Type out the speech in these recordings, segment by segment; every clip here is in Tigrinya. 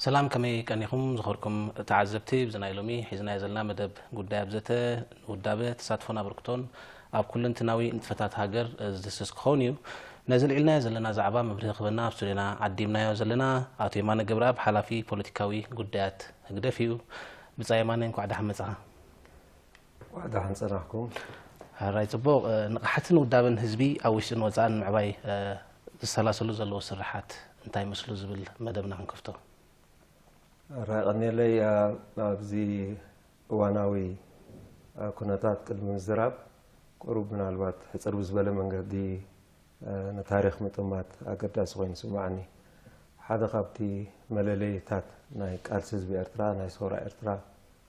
ሰላም፣ ከመይ ቀኒኹም ዝኸርኩም ተዓዘብቲ? ብዚ ናይ ሎሚ ሒዝናዮ ዘለና መደብ ጉዳይ ኣብ ዘተ ንውዳበ ተሳትፎን ኣበርክቶን ኣብ ኩለንትናዊ ንጥፈታት ሃገር ዝድስስ ክኸውን እዩ። ነዚ ልዒልናዮ ዘለና ዛዕባ መብርሂ ክበና ኣብ ስቱዲዮና ዓዲምናዮ ዘለና ኣቶ የማነ ገብረኣብ፣ ሓላፊ ፖለቲካዊ ጉዳያት ህግደፍ እዩ። ብጻይ የማነ፣ እንኳዕ ደሓን መጻኻ። እንኳዕ ደሓን ጸናሕኩም። ሕራይ ጽቡቕ። ንቕሓትን ውዳበን ህዝቢ ኣብ ውሽጥን ወጻእን ምዕባይ ዝሰላሰሉ ዘለዉ ስርሓት እንታይ ይመስሉ ዝብል መደብና ክንከፍቶ። ሕራይ ቀኒለይ። ኣብዚ እዋናዊ ኩነታት ቅድሚ ምዝራብ፣ ቁሩብ ምናልባት ሕጽር ብዝበለ መንገዲ ንታሪኽ ምጥማት ኣገዳሲ ኮይኑ ይስምዓኒ። ሓደ ካብቲ መለለይታት ናይ ቃልሲ ህዝቢ ኤርትራ፣ ናይ ሰውራ ኤርትራ፣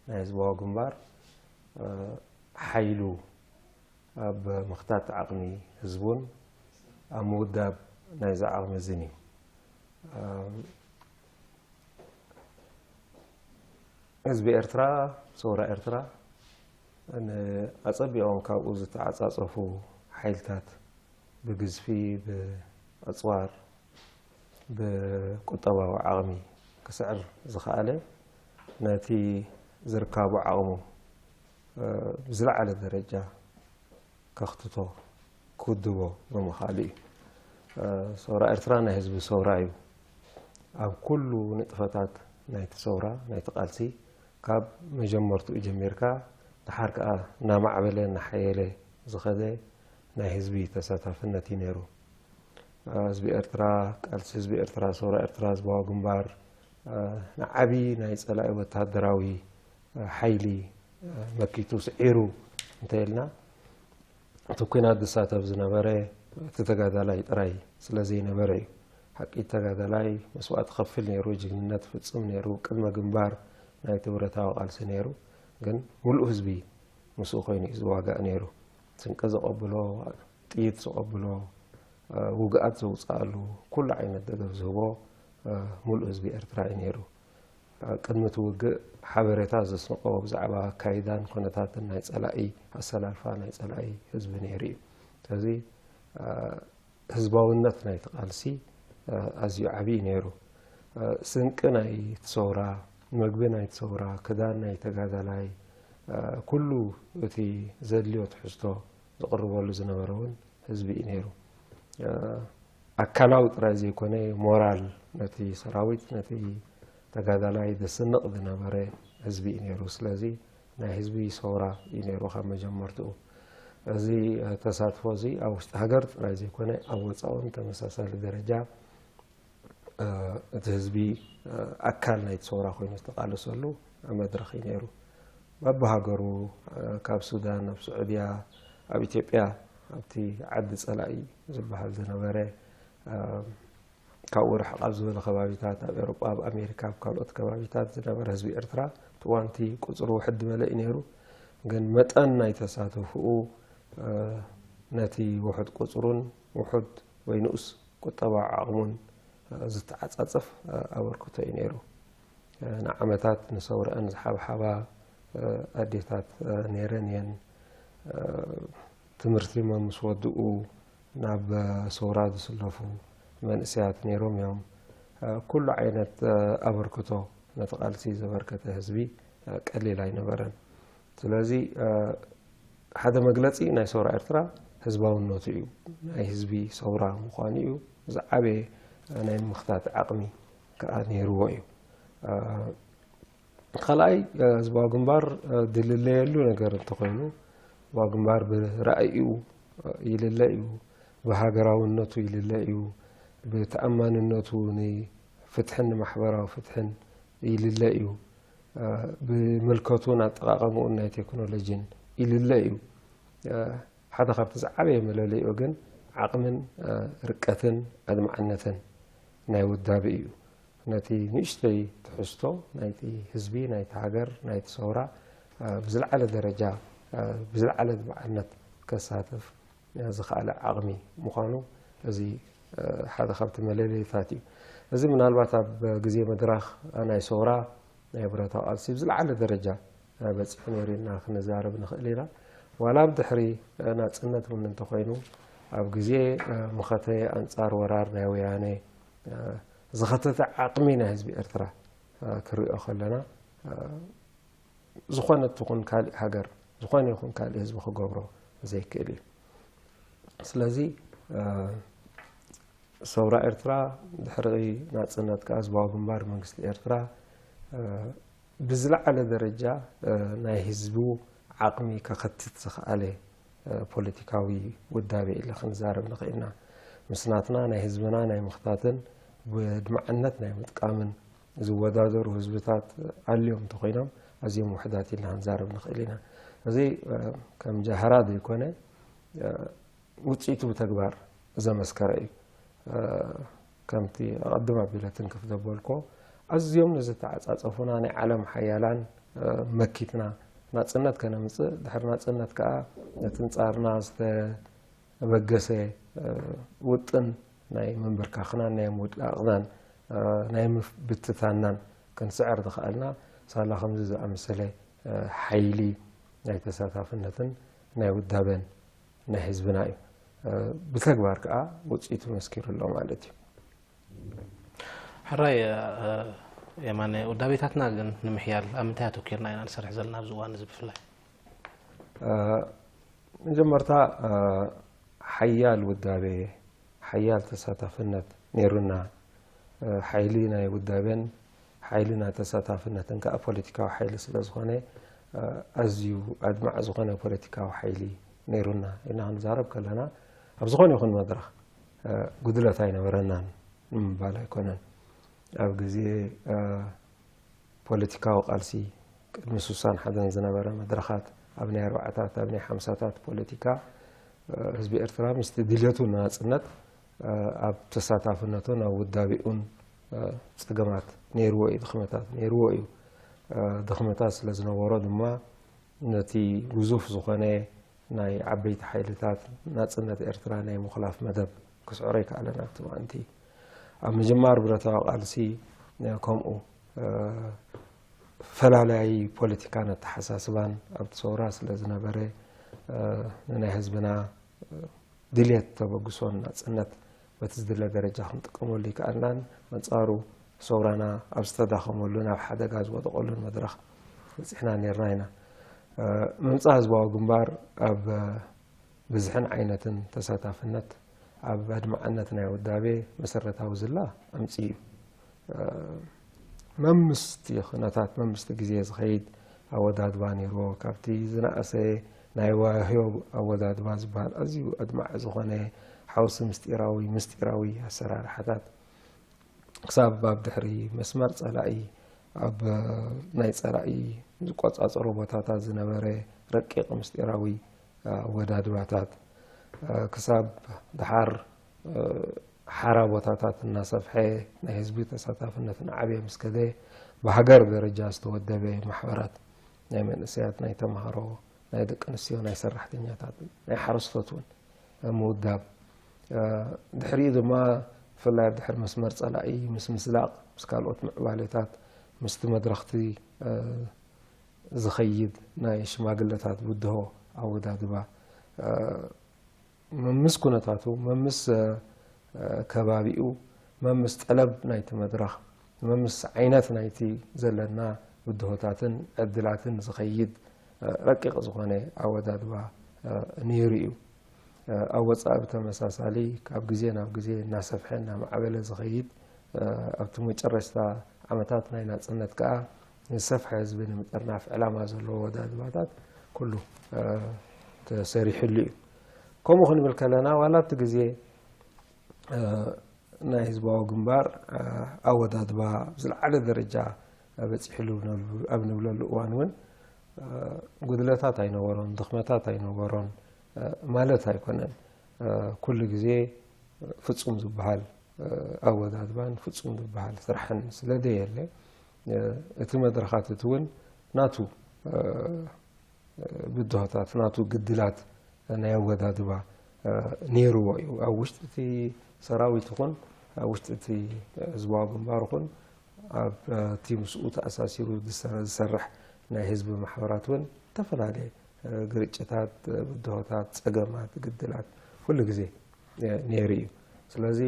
ናይ ህዝባዊ ግንባር ሓይሉ ኣብ ምኽታት ዓቕሚ ህዝቡን ኣብ ምውዳብ ናይዚ ዓቕሚ እዝን እዩ። ህዝቢ ኤርትራ፣ ሰውራ ኤርትራ፣ ኣጸቢቖም ካብኡ ዝተዓጻጸፉ ሓይልታት ብግዝፊ፣ ብኣጽዋር፣ ብቁጠባዊ ዓቕሚ ክስዕር ዝኸኣለ፣ ነቲ ዝርካቡ ዓቕሙ ብዝለዓለ ደረጃ ከኽትቶ፣ ክውድቦ ብምኽኣሉ እዩ። ሰውራ ኤርትራ ናይ ህዝቢ ሰውራ እዩ። ኣብ ኩሉ ንጥፈታት ናይቲ ሰውራ፣ ናይቲ ቃልሲ፣ ካብ መጀመርትኡ ጀሚርካ፣ ደሓር ከኣ እናማዕበለ እናሓየለ ዝኸደ ናይ ህዝቢ ተሳታፍነት እዩ ነይሩ። ህዝቢ ኤርትራ፣ ቃልሲ ህዝቢ ኤርትራ፣ ሰውራ ኤርትራ፣ ህዝባዊ ግንባር፣ ንዓቢ ናይ ጸላኢ ወተሃደራዊ ሓይሊ መኪቱ፣ ስዒሩ እንተኢልና፣ እቲ ኲናት ዝሳተፍ ዝነበረ እቲ ተጋዳላይ ጥራይ ስለ ዘይነበረ እዩ። ሓቂ ተጋዳላይ መስዋእቲ ከፍል ነይሩ፣ ጅግንነት ፍጽም ነይሩ፣ ቅድመ ግንባር ናይቲ ብረታዊ ቃልሲ ነይሩ። ግን ምሉእ ህዝቢ ምስኡ ኮይኑ እዩ ዝዋጋእ ነይሩ። ስንቂ ዘቐብሎ፣ ጥይት ዘቐብሎ፣ ውግኣት ዘውፅኣሉ፣ ኩሉ ዓይነት ደገፍ ዝህቦ ምሉእ ህዝቢ ኤርትራ እዩ ነይሩ። ቅድሚ እቲ ውግእ ሓበሬታ ዘስንቆ ብዛዕባ ኣካይዳን ኩነታትን ናይ ጸላኢ፣ ኣሰላልፋ ናይ ጸላኢ ህዝቢ ነይሩ እዩ። ስለዚ ህዝባውነት ናይቲ ቃልሲ ኣዝዩ ዓብዪ ነይሩ። ስንቂ ናይቲ ሰውራ፣ መግቢ ናይቲ ሰውራ፣ ክዳን ናይ ተጋዳላይ፣ ኩሉ እቲ ዘድልዮ ትሕዝቶ ዝቕርበሉ ዝነበረ እውን ህዝቢ እዩ ነይሩ። ኣካላዊ ጥራይ ዘይኮነ፣ ሞራል ነቲ ሰራዊት፣ ነቲ ተጋዳላይ ዘስንቕ ዝነበረ ህዝቢ እዩ ነይሩ። ስለዚ ናይ ህዝቢ ሰውራ እዩ ነይሩ ካብ መጀመርትኡ። እዚ ተሳትፎ እዚ ኣብ ውሽጢ ሃገር ጥራይ ዘይኮነ፣ ኣብ ወጻኢ እውን ተመሳሳሊ ደረጃ እቲ ህዝቢ ኣካል ናይቲ ሰውራ ኮይኑ ዝተቓለሰሉ መድረኽ እዩ ነይሩ። በብሃገሩ፣ ካብ ሱዳን፣ ኣብ ስዑድያ፣ ኣብ ኢትዮጵያ፣ ኣብቲ ዓዲ ጸላኢ ዝበሃል ዝነበረ፣ ካብኡ ርሕቕ ኣብ ዝበለ ከባቢታት፣ ኣብ ኤውሮጳ፣ ኣብ ኣሜሪካ፣ ኣብ ካልኦት ከባቢታት ዝነበረ ህዝቢ ኤርትራ፣ እቲ እዋን እቲ ቁጽሩ ውሕድ ዝበለ እዩ ነይሩ። ግን መጠን ናይ ተሳትፎኡ ነቲ ውሑድ ቁጽሩን ውሑድ ወይ ንኡስ ቁጠባዊ ዓቕሙን ዝተዓጻጸፍ ኣበርክቶ እዩ ነይሩ። ንዓመታት ንሰውረአን ዝሓብሓባ ኣዴታት ነይረን እየን። ትምህርቲ ምስ ወድኡ ናብ ሰውራ ዝስለፉ መንእሰያት ነይሮም እዮም። ኩሉ ዓይነት ኣበርክቶ ነቲ ቃልሲ ዘበርከተ ህዝቢ ቀሊል ኣይነበረን። ስለዚ ሓደ መግለጺ ናይ ሰውራ ኤርትራ ህዝባውነቱ እዩ። ናይ ህዝቢ ሰውራ ምዃኑ እዩ። ዝዓበየ ናይ ምኽታት ዓቕሚ ከኣ ነይርዎ እዩ። ካልኣይ፣ ህዝባዊ ግንባር ዝልለየሉ ነገር እንተኾይኑ፣ ህዝባዊ ግንባር ብራእይኡ ይልለ እዩ፣ ብሃገራውነቱ ይልለ እዩ፣ ብተኣማንነቱ ንፍትሕን ንማሕበራዊ ፍትሕን ይልለ እዩ፣ ብምልከቱን ኣጠቓቕምኡን ናይ ቴክኖሎጂን ይልለ እዩ። ሓደ ካብቲ ዝዓበየ መለለይኡ ግን ዓቕምን ርቀትን ኣድማዕነትን ናይ ውዳበ እዩ። ነቲ ንእሽተይ ትሕዝቶ ናይቲ ህዝቢ፣ ናይቲ ሃገር፣ ናይቲ ሰውራ ብዝለዓለ ደረጃ፣ ብዝለዓለ ኣድማዕነት ከሳትፍ ዝኸኣለ ዓቕሚ ምዃኑ እዚ ሓደ ካብቲ መለለይታት እዩ። እዚ ምናልባት ኣብ ግዜ ምድራኽ ናይ ሰውራ ናይ ብረታዊ ቃልሲ ብዝለዓለ ደረጃ በጺሑ ነይሩ ኢልና ክንዛረብ ንኽእል ኢና። ዋላ ኣብ ድሕሪ ናጽነት እውን እንተኾይኑ ኣብ ግዜ መኸተ ኣንጻር ወራር ናይ ወያነ ዝኸተተ ዓቕሚ ናይ ህዝቢ ኤርትራ እ፣ ክሪኦ ከለና፣ እ፣ ዝኾነት ትኹን ካልእ ሃገር፣ ዝኾነ ይኹን ካልእ ህዝቢ ክገብሮ ዘይክእል እዩ። ስለዚ፣ እ፣ ሰውራ ኤርትራ ድሕሪ ናጽነት ከኣ ህዝባዊ ግንባር መንግስቲ ኤርትራ፣ እ፣ ብዝለዓለ ደረጃ፣ እ፣ ናይ ህዝቡ ዓቕሚ ከኸትት ዝኸኣለ፣ እ፣ ፖለቲካዊ ውዳቤ ኢለ ክንዛረብ ንኽእል ኢና። ምስ ናትና ናይ ህዝብና ናይ ምኽታትን ብድማዕነት ናይ ምጥቃምን ዝወዳደሩ ህዝብታት ኣልዮም እንተኾይኖም ኣዝዮም ውሑዳት ኢልና ክንዛረብ ንኽእል ኢና። እዚ፣ እ፣ ከም ጃህራ ዘይኮነ፣ እ፣ ውጽኢቱ ብተግባር ዘመስከረ እዩ። እ፣ ከምቲ ኣቐድም ኣቢለ ትንክፍ ዘበልኮ፣ ኣዝዮም ንዝተዓጻጸፉና ናይ ዓለም ሓያላን፣ እ፣ መኪትና ናጽነት ከነምጽእ፣ ድሕሪ ናጽነት ከኣ ነቲ ንጻርና ዝተበገሰ፣ እ፣ ውጥን ናይ ምንብርካኽናን ናይ ምውዳቕናን፣ እ፣ ናይ ምብትታናን ክንስዕር ዝኸኣልና ሳላ ከምዚ ዝኣመሰለ፣ እ፣ ሓይሊ ናይ ተሳታፍነትን ናይ ውዳበን ናይ ህዝብና እዩ። እ፣ ብተግባር ከኣ ውጽኢቱ መስኪሩ ኣሎ ማለት እዩ። ሕራይ፣ እ፣ የማነ፣ ውዳቤታትና ግን ንምሕያል ኣብ ምንታይ ኣተኪርና ኢና ንሰርሕ ዘለና ኣብዚ እዋን እዚ ብፍላይ? እ፣ መጀመርታ፣ እ፣ ሓያል ውዳቤ፣ ሓያል ተሳታፍነት ነይሩና። እ፣ ሓይሊ ናይ ውዳቤን ሓይሊ ናይ ተሳታፍነትን ከኣ ፖለቲካዊ ሓይሊ ስለ ዝኾነ፣ እ፣ ኣዝዩ ኣድማዕ ዝኾነ ፖለቲካዊ ሓይሊ ነይሩና ኢና ክንዛረብ ከለና፣ ኣብ ዝኾነ ይኹን መድረኽ፣ እ፣ ጉድለት ኣይነበረናን ንምባል ኣይኮነን። ኣብ ግዜ፣ እ፣ ፖለቲካዊ ቃልሲ ቅድሚ ስሳን ሓደን ዝነበረ መድረኻት፣ ኣብ ናይ ኣርባዓታት፣ ኣብ ናይ ሓምሳታት ፖለቲካ፣ እ፣ ህዝቢ ኤርትራ ምስቲ ድልየቱ ንናጽነት፣ እ፣ ኣብ ተሳታፍነቱን ኣብ ውዳቤኡን፣ እ፣ ጸገማት ነይርዎ እዩ፣ ድኽመታት ነይርዎ እዩ። እ፣ ድኽመታት ስለ ዝነበሮ ድማ ነቲ ግዙፍ ዝኾነ ናይ ዓበይቲ ሓይልታት ናጽነት ኤርትራ ናይ ምኹላፍ መደብ ክስዕሮ ኣይከኣለን። ኣብቲ እዋንቲ ኣብ ምጅማር ብረታዊ ቃልሲ፣ እ፣ ከምኡ፣ እ፣ ፈላላዪ ፖለቲካን ኣተሓሳስባን ኣብቲ ሰውራ ስለ ዝነበረ፣ እ፣ ንናይ ህዝብና፣ እ፣ ድልየት ተበግሶን ናጽነት በቲ ዝድለ ደረጃ ክንጥቀመሉ ኣይከኣልናን። ኣንጻሩ ሰውራና ኣብ ዝተዳኸመሉን ኣብ ሓደጋ ዝወደቐሉን መድረኽ በጺሕና ነይርና ኢና። እ፣ ምምጻእ ህዝባዊ ግንባር ኣብ፣ እ፣ ብዝሕን ዓይነትን ተሳታፍነት ኣብ ኣድማዕነት ናይ ውዳቤ መሰረታዊ ዝላ ኣምጺኡ እዩ። እ፣ መምስቲ ኩነታት፣ መምስቲ ግዜ ዝኸይድ ኣወዳድባ ነይርዎ። ካብቲ ዝነኣሰ ናይ ዋህዮ ኣወዳድባ ዝበሃል ኣዝዩ ኣድማዒ ዝኾነ ሓውሲ ምስጢራዊ፣ ምስጢራዊ ኣሰራርሓታት ክሳብ ኣብ ድሕሪ መስመር ጸላኢ፣ ኣብ ናይ ጸላኢ ዝቆጻጸሮ ቦታታት ዝነበረ ረቂቕ ምስጢራዊ ኣወዳድባታት፣ ክሳብ ደሓር ሓራ ቦታታት እናሰፍሐ ናይ ህዝቢ ተሳታፍነት እናዓበየ ምስ ከደ፣ ብሃገር ደረጃ ዝተወደበ ማሕበራት፣ ናይ መንእሰያት፣ ናይ ተምሃሮ፣ ናይ ደቂ ኣንስትዮ፣ ናይ ሰራሕተኛታት፣ ናይ ሓረስቶት እውን ምውዳብ፣ ድሕሪኡ ድማ ብፍላይ ኣብ ድሕሪ መስመር ጸላኢ ምስ ምዝላቕ፣ ምስ ካልኦት ምዕባለታት፣ ምስቲ መድረኽቲ ዝኸይድ ናይ ሽማግለታት ብድሆ ኣወዳድባ፣ መምስ ኩነታቱ፣ መምስ ከባቢኡ፣ መምስ ጠለብ ናይቲ መድረኽ፣ መምስ ዓይነት ናይቲ ዘለና ብድሆታትን ዕድላትን ዝኸይድ ረቂቕ ዝኾነ ኣወዳድባ ነይሩ እዩ። ኣብ ወጻኢ ብተመሳሳሊ ካብ ግዜ ናብ ግዜ እናሰፍሐ እናማዕበለ ዝኸይድ፣ ኣብቲ መጨረሽታ ዓመታት ናይ ናጽነት ከኣ ንዝሰፍሐ ህዝቢ ንምጥርናፍ ዕላማ ዘለዎ ኣወዳድባታት ኩሉ ተሰሪሕሉ እዩ። ከምኡ ክንብል ከለና ዋላ ኣብቲ ግዜ ናይ ህዝባዊ ግንባር ኣወዳድባ ኣብ ዝለዓለ ደረጃ በጺሕሉ ኣብ ንብለሉ እዋን እውን ጉድለታት ኣይነበሮን፣ ድኽመታት ኣይነበሮን ማለት ኣይኮነን። ኩሉ ግዜ ፍጹም ዝበሃል ኣወዳድባን ፍጹም ዝበሃል ስራሕን ስለ ዘየለ፣ እቲ መድረኻት እቲ እውን ናቱ ብድሆታት፣ ናቱ ግድላት ናይ ኣወዳድባ ነይርዎ እዩ። ኣብ ውሽጢ እቲ ሰራዊት ይኹን ኣብ ውሽጢ እቲ ህዝባዊ ግንባር ይኹን ኣብ እቲ ምስኡ ተኣሳሲሩ ዝሰርሕ ናይ ህዝቢ ማሕበራት እውን ዝተፈላለየ ግርጭታት፣ ብድሆታት፣ ጸገማት፣ ግድላት ኩሉ ግዜ ነይሩ እዩ። ስለዚ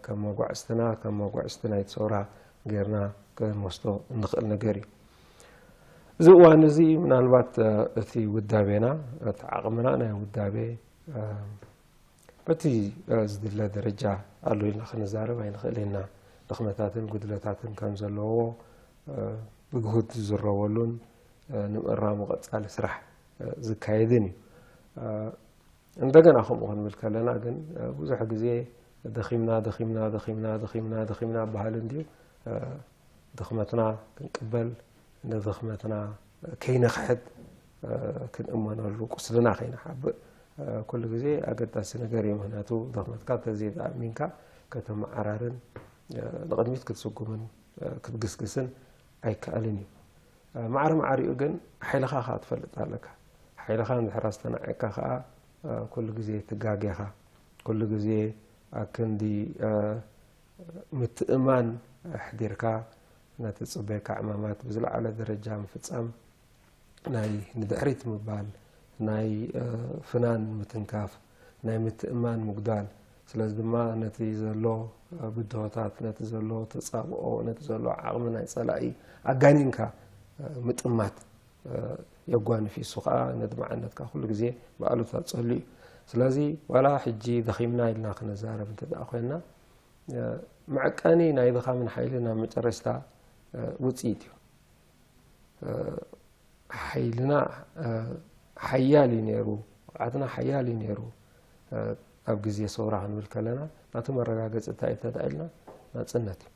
ከም መጓዕዝትና፣ ከም መጓዕዝቲ ናይቲ ሰውራ ጌርና ክንወስዶ እንኽእል ነገር እዩ። እዚ እዋን እዚ ምናልባት እቲ ውዳቤና፣ እቲ ዓቕምና ናይ ውዳቤ በቲ ዝድለ ደረጃ ኣሎ ኢልና ክንዛረብ ኣይንኽእል ኢና። ድኽመታትን ጉድለታትን ከም ዘለዎ ብግሁድ ዝዝረበሉን ንምእራሙ ቀጻሊ ስራሕ ዝካየድን እዩ። እንደገና ከምኡ ክንብል ከለና ግን ብዙሕ ግዜ ደኺምና ደኺምና ደኺምና ደኺምና ደኺምና በሃሊ እንድዩ። ድኽመትና ክንቅበል፣ ንድኽመትና ከይንኽሕድ፣ ክንእመነሉ፣ ቁስልና ከይንሓብእ ኩሉ ግዜ ኣገዳሲ ነገር እዩ። ምኽንያቱ ድኽመትካ እንተዘይተኣሚንካ ከተመዓራርን ንቕድሚት ክትስጉምን ክትግስግስን ኣይከኣልን እዩ። ማዕረ ማዕሪኡ ግን ሓይልኻ ከኣ ትፈልጥ ኣለካ። ሓይልኻ እንድሕር ኣስተናዒቕካ ከኣ ኩሉ ግዜ ትጋጌኻ። ኩሉ ግዜ ኣክንዲ ምትእማን ኣሕዲርካ ነቲ ጽበየካ ዕማማት ብዝለዓለ ደረጃ ምፍጻም ናይ ንድሕሪት ምባል፣ ናይ ፍናን ምትንካፍ፣ ናይ ምትእማን ምጉዳል። ስለዚ ድማ ነቲ ዘሎ ብድሆታት፣ ነቲ ዘሎ ተጻብኦ፣ ነቲ ዘሎ ዓቕሚ ናይ ጸላኢ ኣጋኒንካ ምጥማት የጓንፍ እዩ። እሱ ኸኣ ነድማዕነትካ ኩሉ ግዜ ብኣሉታ ጸሉ እዩ። ስለዚ ዋላ ሕጂ ደኺምና ኢልና ክነዛረብ እንተ ደኣ ኮይንና፣ መዕቀኒ ናይ ድኻምን ሓይልን ኣብ መጨረሽታ ውጽኢት እዩ። ሓይልና ሓያል እዩ ነይሩ፣ ብቕዓትና ሓያል እዩ ነይሩ። ኣብ ግዜ ሰውራ ክንብል ከለና ናቱ መረጋገጺ እንታይ እዩ እንተ ደኣ ኢልና ናጽነት እዩ።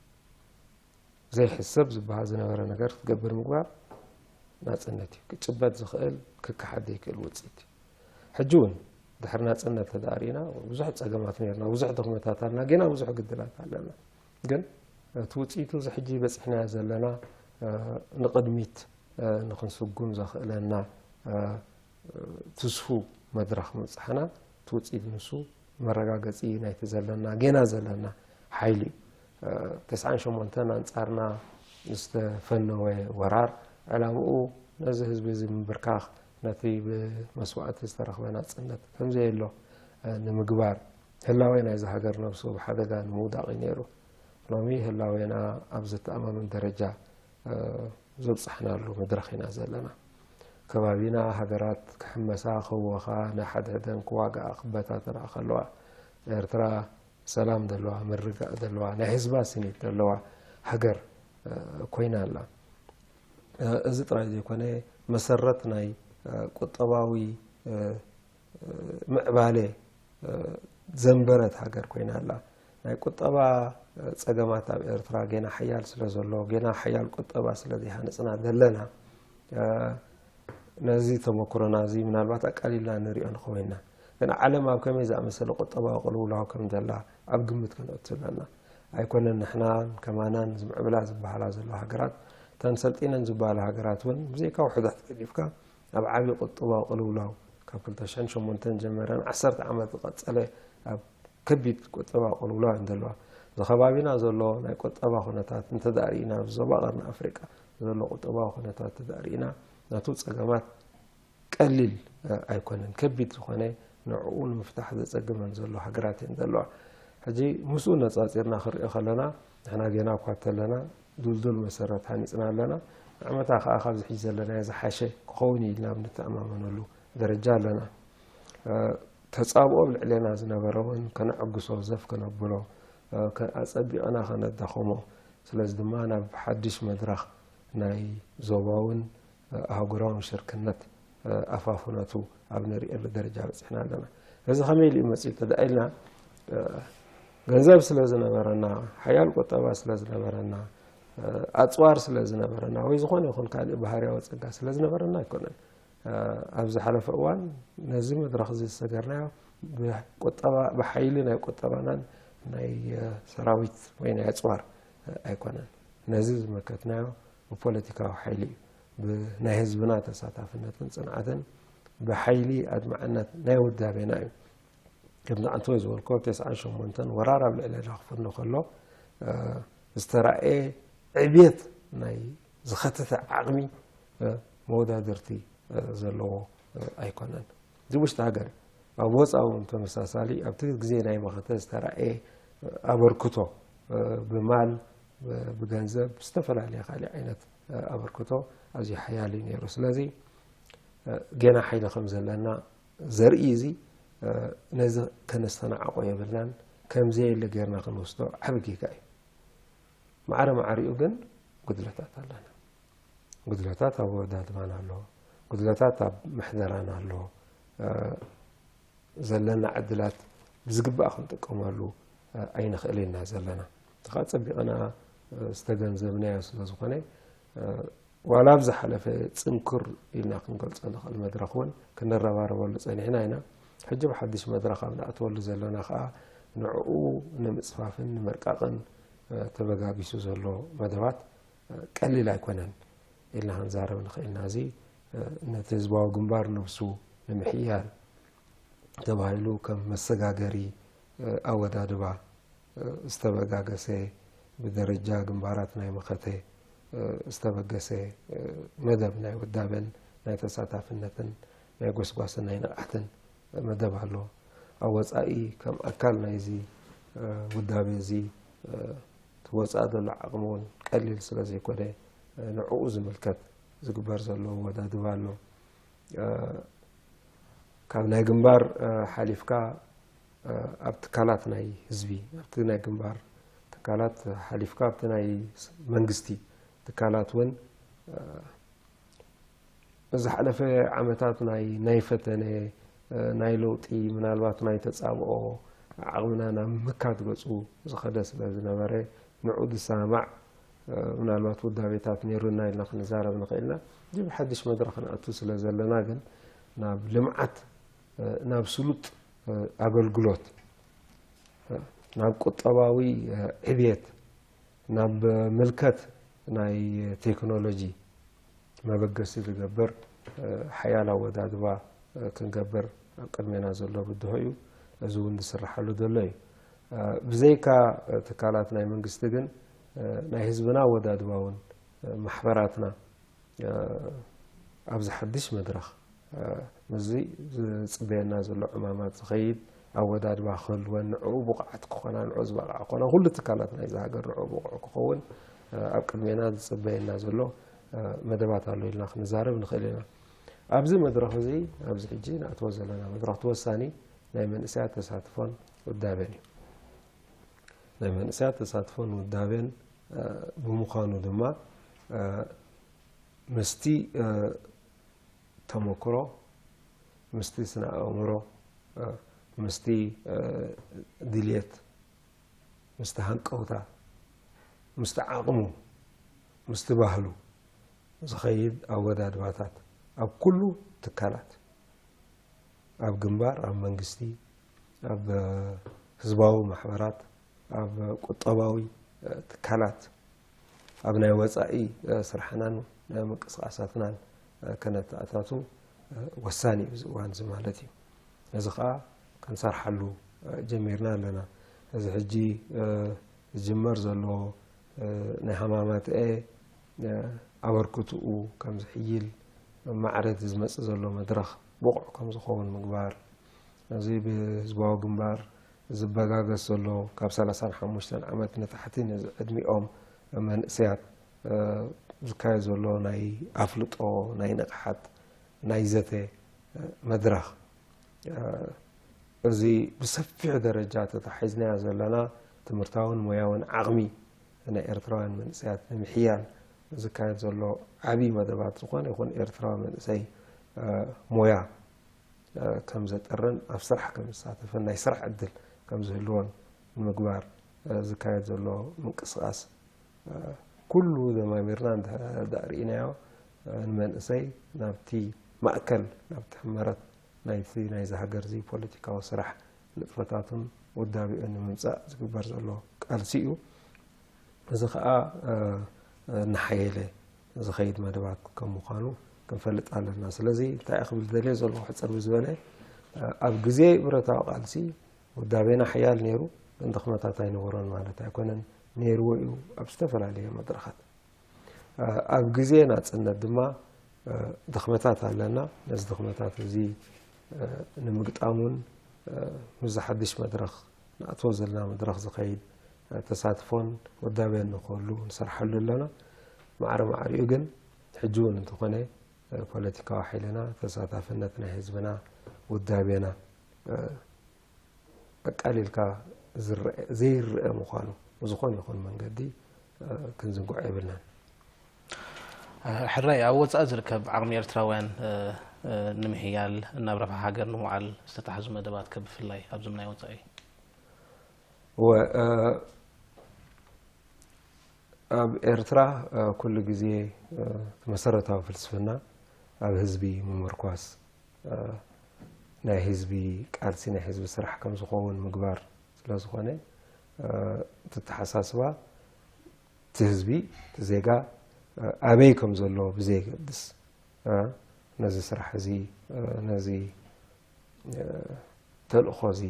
ዘይሕሰብ ዝበሃል ዝነበረ ነገር ክትገብር ምግባር ናጽነት እዩ። ክጭበጥ ዝኽእል ክከሓድ ዘይክእል ውጽኢት እዩ። ሕጂ እውን ድሕሪ ናጽነት እንተ ደኣ ርኢና ብዙሕ ጸገማት ነይርና፣ ብዙሕ ድኽመታት ኣለና፣ ጌና ብዙሕ ግድላት ኣለና። ግን እቲ ውጽኢቱ እዚ ሕጂ በጺሕናዮ ዘለና ንቕድሚት ንኽንስጉም ዘኽእለና ትስፉው መድረኽ ምብጻሕና እቲ ውጽኢት ንሱ መረጋገጺ ናይቲ ዘለና ጌና ዘለና ሓይሊ እዩ። ተስዓን ሸሞንተን ኣንጻርና ዝተፈነወ ወራር ዕላምኡ ነዚ ህዝቢ እዚ ምብርካኽ፣ ነቲ ብመስዋእቲ ዝተረኽበ ናጽነት ከም ዘየሎ ንምግባር፣ ህላዌ ናይዛ ሃገር ነብሱ ኣብ ሓደጋ ንምውዳቕ እዩ ነይሩ። ሎሚ ህላዌና ኣብ ዘተኣማምን ደረጃ ዘብጻሕናሉ መድረኽ ኢና ዘለና። ከባቢና ሃገራት ክሕመሳ፣ ክህወኻ፣ ንሓድሕደን ክዋግኣ፣ ክበታተና ከለዋ፣ ኤርትራ ሰላም ዘለዋ፣ ምርግጋእ ዘለዋ፣ ናይ ህዝባ ስኒት ዘለዋ ሃገር ኮይና ኣላ። እዚ ጥራይ ዘይኮነ፣ መሰረት ናይ ቁጠባዊ ምዕባለ ዘንበረት ሃገር ኮይና ኣላ። ናይ ቁጠባ ጸገማት ኣብ ኤርትራ ጌና ሓያል ስለ ዘሎ፣ ጌና ሓያል ቁጠባ ስለ ዘይሃነጽና ዘለና፣ ነዚ ተመኩሮና እዚ ምናልባት ኣቃሊልና ንሪኦ ንኸውን ኢና። ግን ዓለም ኣብ ከመይ ዝኣመሰለ ቁጠባዊ ቅልውላው ከም ዘላ ኣብ ግምት ከነእቱ ኣለና። ኣይኮነን ንሕናን ከማናን ዝምዕብላ ዝበሃላ ዘለዋ ሃገራት፣ እተን ሰልጢነን ዝበሃላ ሃገራት እውን ብዘይካ ውሑዳት ገዲፍካ ኣብ ዓቢ ቁጠባዊ ቅልውላው ካብ ክልተ ሽሕን ሸሞንተን ጀመረን ዓሰርተ ዓመት ዝቐጸለ ኣብ ከቢድ ቁጠባዊ ቅልውላው እየን ዘለዋ። እዚ ከባቢና ዘሎ ናይ ቁጠባ ኩነታት እንተ ደኣ ርኢና፣ ኣብ ዞባ ቀርኒ ኣፍሪቃ ዘሎ ቁጠባዊ ኩነታት እንተ ደኣ ርኢና፣ ናቱ ጸገማት ቀሊል ኣይኮነን። ከቢድ ዝኾነ ንዕኡ ንምፍታሕ ዘጸግመን ዘሎ ሃገራት እየን ዘለዋ። ሕጂ ምስኡ ነጻጺርና ክንሪኦ ከለና፣ ንሕና ጌና እኳ እንተለና፣ ድልዱል መሰረት ሃኒጽና ኣለና። ንዓመታ ከኣ ካብዚ ሕጂ ዘለናዮ ዝሓሸ ክኸውን እዩ ኢልና ኣብ ንተኣማመነሉ ደረጃ ኣለና። ተጻብኦ ኣብ ልዕሌና ዝነበረ እውን ከነዕግሶ፣ ዘፍ ከነብሎ፣ ኣጸቢቕና ከነዳኸሞ፣ ስለዚ ድማ ናብ ሓድሽ መድረኽ ናይ ዞባውን ኣህጉራውን ሽርክነት ኣፋፍነቱ ኣብ ንርእየሉ ደረጃ በጺሕና ኣለና። እዚ ከመይ ኢሉ እዩ መጺኡ እንተ ደኣ ኢልና፣ ገንዘብ ስለ ዝነበረና፣ ሓያል ቁጠባ ስለ ዝነበረና፣ ኣጽዋር ስለ ዝነበረና፣ ወይ ዝኾነ ይኹን ካልእ ባህርያዊ ጸጋ ስለ ዝነበረና ኣይኮነን። ኣብ ዝሓለፈ እዋን ነዚ መድረኽ እዚ ዝሰገርናዮ ብቁጠባ፣ ብሓይሊ ናይ ቁጠባናን ናይ ሰራዊት ወይ ናይ ኣጽዋር ኣይኮነን። ነዚ ዝመከትናዮ ብፖለቲካዊ ሓይሊ እዩ። ብናይ ህዝብና ተሳታፍነትን ጽንዓትን ብሓይሊ ኣድማዕነት ናይ ውዳቤና እዩ። ከምዚ ኣንተ ዝበልኮ ተስዓን ሸሞንተን ወራር ኣብ ልዕለና ክፍኖ ከሎ ዝተራእየ ዕብየት ናይ ዝኸተተ ዓቕሚ መወዳድርቲ ዘለዎ ኣይኮነን። እዚ ውሽጢ ሃገር ኣብ ወፃኢ እውን ተመሳሳሊ ኣብቲ ግዜ ናይ መኸተ ዝተራእየ ኣበርክቶ ብማል ብገንዘብ፣ ብዝተፈላለየ ካልእ ዓይነት ኣበርክቶ ኣዝዩ ሓያል እዩ ነይሩ። ስለዚ ገና ሓይሊ ከም ዘለና ዘርኢ እዚ ነዚ ከነስተናዕቆ የብልናን። ከምዘየለ ጌርና ክንወስዶ ዓቢ ጌጋ እዩ። ማዕረ ማዕሪኡ ግን ጉድለታት ኣለና። ጉድለታት ኣብ ኣወዳድባና ኣሎ። ጉድለታት ኣብ ምሕደራና ኣሎ። ዘለና ዕድላት ብዝግባእ ክንጥቀመሉ ኣይንኽእል ኢና ዘለና። እቲ ኸኣ ጸቢቕና ዝተገንዘብናዮ ስለ ዝኾነ፣ ዋላ ኣብ ዝሓለፈ ጽንኩር ኢልና ክንገልጾ ንኽእል መድረኽ እውን ክንረባረበሉ ጸኒሕና ኢና። ሕጂ ብሓድሽ መድረኽ ኣብ ንኣትወሉ ዘለና ኸኣ ንዕኡ ንምጽፋፍን ንምርቃቕን ተበጋጊሱ ዘሎ መደባት ቀሊል ኣይኮነን ኢልና ክንዛረብ ንኽእል ኢና። እዚ ነቲ ህዝባዊ ግንባር ነብሱ ንምሕያል ተባሂሉ ከም መሰጋገሪ ኣወዳድባ ዝተበጋገሰ፣ ብደረጃ ግንባራት ናይ መኸተ ዝተበገሰ መደብ ናይ ውዳበን ናይ ተሳታፍነትን ናይ ጎስጓስን ናይ ንቕሓትን መደብ ኣሎ። ኣብ ወጻኢ ከም ኣካል ናይዚ ውዳበ እዚ እቲ ወጻኢ ዘሎ ዓቕሚ እውን ቀሊል ስለ ዘይኮነ፣ ንዕኡ ዝምልከት ዝግበር ዘሎ ኣወዳድባ ኣሎ። ካብ ናይ ግንባር ሓሊፍካ ኣብ ትካላት ናይ ህዝቢ፣ ኣብቲ ናይ ግንባር ትካላት ሓሊፍካ ኣብቲ ናይ መንግስቲ ትካላት እውን ዝሓለፈ ዓመታት ናይ፣ ናይ ፈተነ፣ ናይ ለውጢ፣ ምናልባት ናይ ተጻብኦ ዓቕምና ናብ ምምካት ገጹ ዝኸደ ስለ ዝነበረ፣ ንዑ ዝሰማማዕ ምናልባት ውዳቤታት ነይሩና ኢልና ክንዛረብ ንኽእል ኢና። እዚ ብሓድሽ መድረኽ ክንኣቱ ስለ ዘለና ግን ናብ ልምዓት፣ ናብ ስሉጥ ኣገልግሎት፣ ናብ ቁጠባዊ ዕብየት፣ ናብ ምልከት ናይ ቴክኖሎጂ መበገሲ ዝገብር ሓያል ኣወዳድባ ክንገብር ኣብ ቅድሜና ዘሎ ብድሆ እዩ። እዚ እውን ዝስራሓሉ ዘሎ እዩ። ብዘይካ ትካላት ናይ መንግስቲ ግን ናይ ህዝብና ኣወዳድባ እውን ማሕበራትና ኣብዚ ሓድሽ መድረኽ ምስዚ ዝጽበየና ዘሎ ዕማማት ዝኸይድ ኣወዳድባ ክህልወን፣ ንዕኡ ብቑዓት ክኾና፣ ንዕኡ ዝበቕዓ ክኾና፣ ኩሉ ትካላት ናይዚ ሃገር ንዕኡ ብቑዕ ክኸውን ኣብ ቅድሜና ዝጽበየና ዘሎ መደባት ኣሎ ኢልና ክንዛረብ ንኽእል ኢና። ኣብዚ መድረኽ እዚ፣ ኣብዚ ሕጂ ንኣትዎ ዘለና መድረኽ፣ እቲ ወሳኒ ናይ መንእሰያት ተሳትፎን ውዳበን እዩ። ናይ መንእሰያት ተሳትፎን ውዳበን ብምዃኑ ድማ ምስቲ ተመክሮ፣ ምስቲ ስነ ኣእምሮ፣ ምስቲ ድልየት፣ ምስቲ ሃንቀውታ፣ ምስቲ ዓቕሙ፣ ምስቲ ባህሉ ዝኸይድ ኣወዳድባታት ኣብ ኩሉ ትካላት፣ ኣብ ግንባር፣ ኣብ መንግስቲ፣ ኣብ ህዝባዊ ማሕበራት፣ ኣብ ቁጠባዊ ትካላት፣ ኣብ ናይ ወጻኢ ስራሕናን ናይ ምንቅስቓሳትናን ከነተኣታቱ ወሳኒ እዩ፣ እዚ እዋን እዚ ማለት እዩ። እዚ ኸኣ ክንሰርሓሉ ጀሚርና ኣለና። እዚ ሕጂ ዝጅመር ዘሎ ናይ ሃማማተኤ ኣበርክትኡ ከም ዝሕይል፣ ማዕረ እቲ ዝመጽእ ዘሎ መድረኽ ብቑዕ ከም ዝኸውን ምግባር፣ እዚ ብህዝባዊ ግንባር ዝበጋገስ ዘሎ ካብ ሰላሳን ሓሙሽተን ዓመት ንታሕቲ ነዚ ዕድሚኦም መንእሰያት ዝካየድ ዘሎ ናይ ኣፍልጦ፣ ናይ ንቕሓት፣ ናይ ዘተ መድረኽ፣ እዚ ብሰፊሕ ደረጃ ተታሒዝናዮ ዘለና ትምህርታውን ሞያውን ዓቕሚ ናይ ኤርትራውያን መንእሰያት ንምሕያል ዝካየድ ዘሎ ዓቢ መደባት፣ ዝኾነ ይኹን ኤርትራዊ መንእሰይ ሞያ ከም ዘጥርን ኣብ ስራሕ ከም ዝሳተፍን ናይ ስራሕ ዕድል ከም ዝህልዎን ንምግባር ዝካየድ ዘሎ ምንቅስቓስ ኩሉ ደማሚርና እንድሕር ርኢናዮ፣ ንመንእሰይ ናብቲ ማእከል፣ ናብቲ ሕመረት ናይቲ ናይዚ ሃገር እዚ ፖለቲካዊ ስራሕ ንጥፈታቱን ውዳቤኡን ንምምጻእ ዝግበር ዘሎ ቃልሲ እዩ። እዚ ኸኣ እናሓየለ ዝኸይድ መደባት ከም ምዃኑ ክንፈልጥ ኣለና። ስለዚ እንታይ እየ ክብል ደልየ ዘለኹ፣ ሕጽር ብዝበለ ኣብ ግዜ ብረታዊ ቃልሲ ውዳቤና ሓያል ነይሩ፣ ግን ድኽመታት ኣይነበሮን ማለት ኣይኮነን። ነይርዎ እዩ ኣብ ዝተፈላለየ መድረኻት። ኣብ ግዜ ናጽነት ድማ ድኽመታት ኣለና። ነዚ ድኽመታት እዚ ንምግጣም እውን ምስዚ ሓድሽ መድረኽ ንኣትዎ ዘለና መድረኽ ዝኸይድ ተሳትፎን ውዳቤን ንኽህሉ ንሰርሓሉ ኣለና። ማዕረ ማዕሪኡ ግን ሕጂ እውን እንተኾነ ፖለቲካዊ ሓይልና፣ ተሳታፍነት ናይ ህዝብና፣ ውዳቤና ኣቃሊልካ ዘይረአ ምዃኑ ብዝኾነ ይኹን መንገዲ ክንዝንግዖ የብልናን። ሕራይ ኣብ ወፃኢ ዝርከብ ዓቕሚ ኤርትራውያን ንምሕያል፣ ናብ ረብሓ ሃገር ንምውዓል ዝተታሕዙ መደባት ከ ብፍላይ ኣብዞም ናይ ወፃኢ? እወ፣ ኣብ ኤርትራ ኩሉ ግዜ እቲ መሰረታዊ ፍልስፍና ኣብ ህዝቢ ምምርኳስ፣ ናይ ህዝቢ ቃልሲ፣ ናይ ህዝቢ ስራሕ ከም ዝኸውን ምግባር ስለ ዝኾነ፣ እቲ ኣተሓሳስባ እቲ ህዝቢ፣ እቲ ዜጋ ኣበይ ከም ዘሎ ብዘየገድስ፣ ነዚ ስራሕ እዚ፣ ነዚ ተልእኾ እዚ፣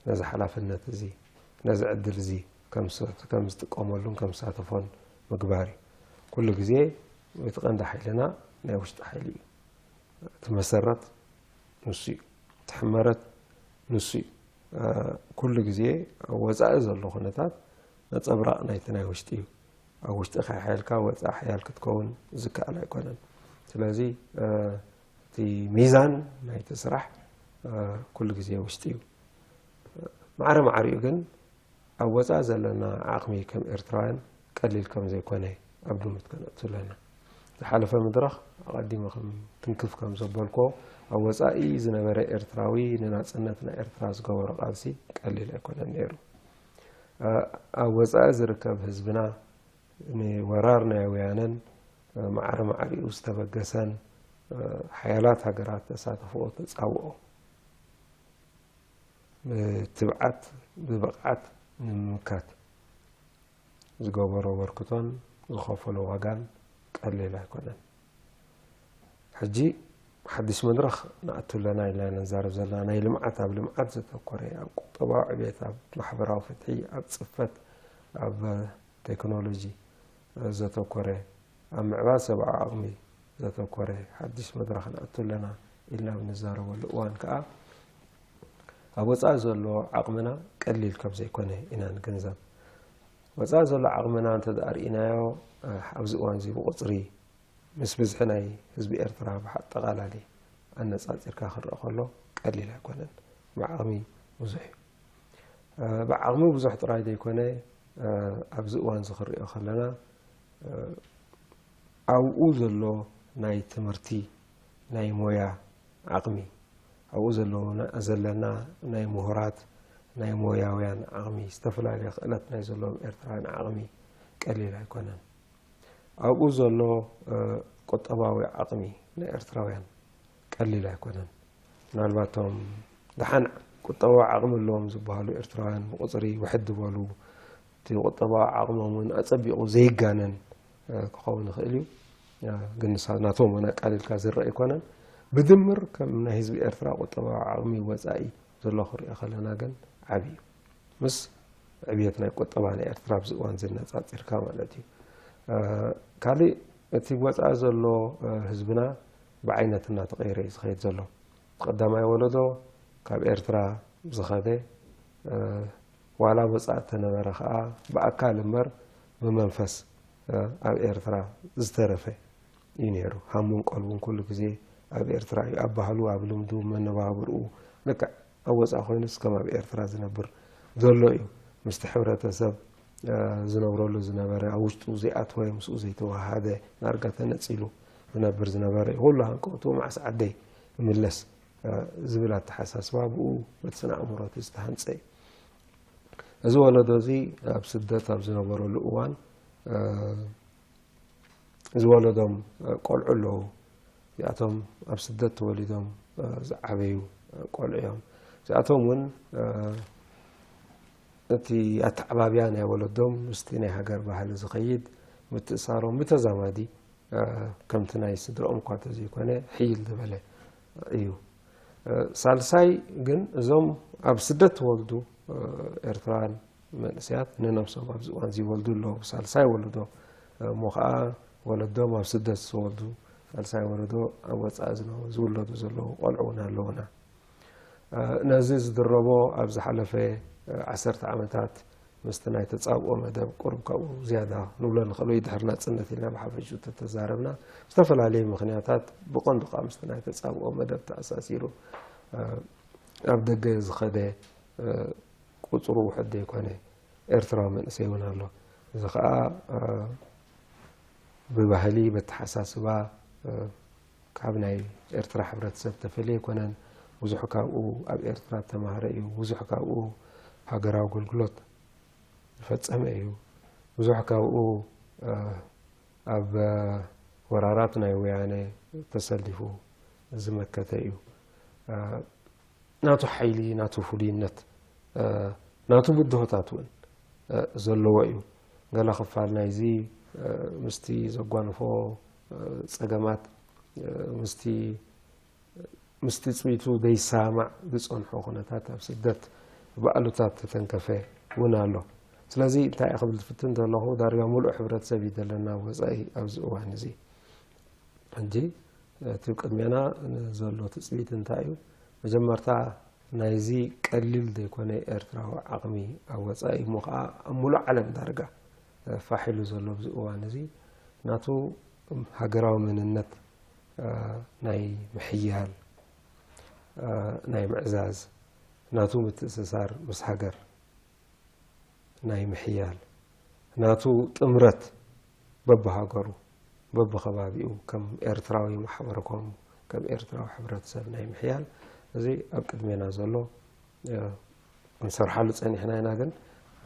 ነዚ ሓላፍነት እዚ፣ ነዚ ዕድል እዚ ከም ዝጥቀመሉን ከም ዝሳተፎን ምግባር እዩ። ኩሉ ግዜ እቲ ቀንዲ ሓይልና ናይ ውሽጢ ሓይሊ እዩ። እቲ መሰረት ንሱ እዩ። እቲ ሕመረት ንሱ እዩ። ኩሉ ግዜ ኣብ ወፃኢ ዘሎ ኩነታት ነፀብራቕ ናይቲ ናይ ውሽጢ እዩ። ኣብ ውሽጢ ከይሓየልካ ወፃኢ ሓያል ክትከውን ዝከኣል ኣይኮነን። ስለዚ እቲ ሚዛን ናይቲ ስራሕ ኩሉ ግዜ ውሽጢ እዩ። ማዕረ ማዕሪኡ ግን ኣብ ወፃኢ ዘለና ዓቕሚ ከም ኤርትራውያን ቀሊል ከም ዘይኮነ ኣብ ግምት ከነእቱ ኣለና። ዝሓለፈ መድረኽ ኣቐዲመ ከም ትንክፍ ከም ዘበልኮ ኣብ ወፃኢ ዝነበረ ኤርትራዊ ንናፅነት ናይ ኤርትራ ዝገበሮ ቃልሲ ቀሊል ኣይኮነን ነይሩ። ኣብ ወፃኢ ዝርከብ ህዝብና ንወራር ናይ ወያነን ማዕረ ማዕሪኡ ዝተበገሰን ሓያላት ሃገራት ተሳተፍኦ ተፃውኦ ብትብዓት ብብቕዓት ንምምካት ዝገበሮ ኣበርክቶን ዝኸፈሎ ዋጋን ቀሊል ኣይኮነን። ሕጂ ሓድሽ መድረኽ ንኣቱ ኣለና ኢልና ነዛርብ ዘለና ናይ ልምዓት፣ ኣብ ልምዓት ዘተኮረ፣ ኣብ ቁጠባዊ ዕቤት፣ ኣብ ማሕበራዊ ፍትሒ፣ ኣብ ፅፈት፣ ኣብ ቴክኖሎጂ ዘተኮረ፣ ኣብ ምዕባይ ሰብኣዊ ዓቕሚ ዘተኮረ ሓድሽ መድረኽ ንኣቱ ኣለና ኢልና ኣብ ንዛረበሉ እዋን ከዓ ኣብ ወፃኢ ዘሎ ዓቕምና ቀሊል ከም ዘይኮነ ኢና ንግንዘብ። ወፃኢ ዘሎ ዓቕምና እንተደኣ ርኢናዮ ኣብዚ እዋን እዚ ብቁፅሪ ምስ ብዝሒ ናይ ህዝቢ ኤርትራ ብኣጠቓላሊ ኣነፃፂርካ ክረኣ ከሎ ቀሊል ኣይኮነን። ብዓቕሚ ብዙሕ እዩ። ብዓቕሚ ብዙሕ ጥራይ ዘይኮነ ኣብዚ እዋን እዚ ክንሪኦ ከለና ኣብኡ ዘሎ ናይ ትምህርቲ ናይ ሞያ ዓቕሚ ኣብኡ ዘለዉ ዘለና ናይ ምሁራት ናይ ሞያውያን ዓቕሚ ዝተፈላለየ ክእለት ናይ ዘለዎም ኤርትራውያን ዓቕሚ ቀሊል ኣይኮነን። ኣብኡ ዘሎ ቁጠባዊ ዓቕሚ ናይ ኤርትራውያን ቀሊል ኣይኮነን። ምናልባት እቶም ደሓን ቁጠባዊ ዓቕሚ ኣለዎም ዝበሃሉ ኤርትራውያን ብቁፅሪ ውሕድ ዝበሉ እቲ ቁጠባዊ ዓቕሞም እውን ኣፀቢቑ ዘይጋነን ክኸውን ይኽእል እዩ። ግን ናቶም እውን ኣቃሊልካ ዝረአ ኣይኮነን። ብድምር ከም ናይ ህዝቢ ኤርትራ ቁጠባዊ ዓቕሚ ወፃኢ ዘሎ ክሪኦ ከለና ግን ዓብዪ እዩ። ምስ ዕብየት ናይ ቁጠባ ናይ ኤርትራ ኣብዚ እዋን ዝነፃፂርካ ማለት እዩ። ካሊእ እቲ ወፃኢ ዘሎ ህዝብና ብዓይነት እናተቐየረ እዩ ዝኸይድ ዘሎ። ቀዳማይ ወለዶ ካብ ኤርትራ ዝኸደ ዋላ ወፃኢ ተነበረ ከዓ ብኣካል እምበር ብመንፈስ ኣብ ኤርትራ ዝተረፈ እዩ ነይሩ። ሃሙን ቀልቡን ኩሉ ግዜ ኣብ ኤርትራ እዩ። ኣብ ባህሉ፣ ኣብ ልምዱ፣ መነባብርኡ ልክዕ ኣብ ወፃኢ ኮይኑስ ከም ኣብ ኤርትራ ዝነብር ዘሎ እዩ። ምስቲ ሕብረተሰብ ዝነብረሉ ዝነበረ ኣብ ውሽጡ ዘይኣተወ ምስኡ ዘይተዋሃደ ዳርጋ ተነፂሉ ዝነብር ዝነበረ እዩ። ኩሉ ሃንቀውትኡ መዓስ ዓደይ እምለስ ዝብል ኣተሓሳስባ ብኡ በቲ ስነ ኣእምሮ እቲ ዝተሃንፀ እዩ። እዚ ወለዶ እዚ ኣብ ስደት ኣብ ዝነበረሉ እዋን ዝወለዶም ቆልዑ ኣለዉ። እዚኣቶም ኣብ ስደት ተወሊዶም ዝዓበዩ ቆልዑ እዮም። እዚኣቶም እውን እቲ ኣተዓባብያ ናይ ወለዶም ምስቲ ናይ ሃገር ባህሊ ዝኸይድ ምትእሳሮም ብተዛማዲ ከምቲ ናይ ስድርኦም እኳ ተዘይኮነ ሕይል ዝበለ እዩ። ሳልሳይ ግን እዞም ኣብ ስደት ተወልዱ ኤርትራውያን መንእሰያት ንነብሶም ኣብዚ እዋን እዚ ይወልዱ ኣለዉ። ሳልሳይ ወለዶ እሞ ከዓ ወለዶም ኣብ ስደት ዝተወልዱ ሳልሳይ ወለዶ ኣብ ወፃኢ ዝነ- ዝውለዱ ዘለዉ ቆልዑ እውን ኣለዉና። ነዚ ዝድረቦ ኣብ ዝሓለፈ ዓሰርተ ዓመታት ምስቲ ናይ ተጻብኦ መደብ ቁሩብ ካብኡ ዝያዳ ንብሎ ንኽእል ወይ ድሕሪ ናጽነት ኢልና ብሓፈሽኡ ተተዛረብና፣ ዝተፈላለዩ ምኽንያታት ብቐንዱ ከዓ ምስቲ ናይ ተጻብኦ መደብ ተኣሳሲሩ፣ እ፣ ኣብ ደገ ዝኸደ፣ እ፣ ቁጽሩ ውሑድ ዘይኮነ ኤርትራዊ መንእሰይ እውን ኣሎ። እዚ ከዓ፣ እ፣ ብባህሊ፣ በተሓሳስባ፣ እ፣ ካብ ናይ ኤርትራ ሕብረተሰብ ተፈልየ ኣይኮነን። ብዙሕ ካብኡ ኣብ ኤርትራ ተማህረ እዩ። ብዙሕ ካብኡ ሃገራዊ ኣገልግሎት ዝፈጸመ እዩ። ብዙሕ ካብኡ፣ እ፣ ኣብ፣ እ፣ ወራራት ናይ ወያነ ተሰሊፉ ዝመከተ እዩ። እ፣ ናቱ ሓይሊ፣ ናቱ ፍሉይነት፣ እ፣ ናቱ ብድሆታት እውን፣ እ፣ ዘለዎ እዩ። ገለ ክፋል ናይዚ፣ እ፣ ምስቲ ዘጓንፎ፣ እ፣ ጸገማት፣ እ፣ ምስቲ፣ ምስ ትጽቢቱ ዘይሰማማዕ ዝጸንሖ ኩነታት ኣብ ስደት ብኣሉታ ተተንከፈ እውን ኣሎ። ስለዚ እንታይ ክብል ዝፍትን ዘለኹ፣ ዳርጋ ምሉእ ሕብረተሰብ እዩ ዘለና ወጻኢ ኣብዚ እዋን እዚ። ሕጂ እቲ ቅድሜና ዘሎ ትጽቢት እንታይ እዩ? መጀመርታ ናይዚ ቀሊል ዘይኮነ ኤርትራዊ ዓቕሚ ኣብ ወጻኢ እሞ ኸዓ ኣብ ምሉእ ዓለም ዳርጋ ፋሕ ኢሉ ዘሎ ኣብዚ እዋን እዚ ናቱ ሃገራዊ መንነት፣ እ፣ ናይ ምሕያል፣ እ፣ ናይ ምዕዛዝ፣ ናቱ ምትእስሳር ምስ ሃገር ናይ ምሕያል፣ ናቱ ጥምረት በብሃገሩ፣ በብኸባቢኡ ከም ኤርትራዊ ማሕበረኮም፣ ከም ኤርትራዊ ሕብረተሰብ ናይ ምሕያል፣ እዚ ኣብ ቅድሜና ዘሎ፣ እ፣ ክንሰርሓሉ ጸኒሕና ኢና። ግን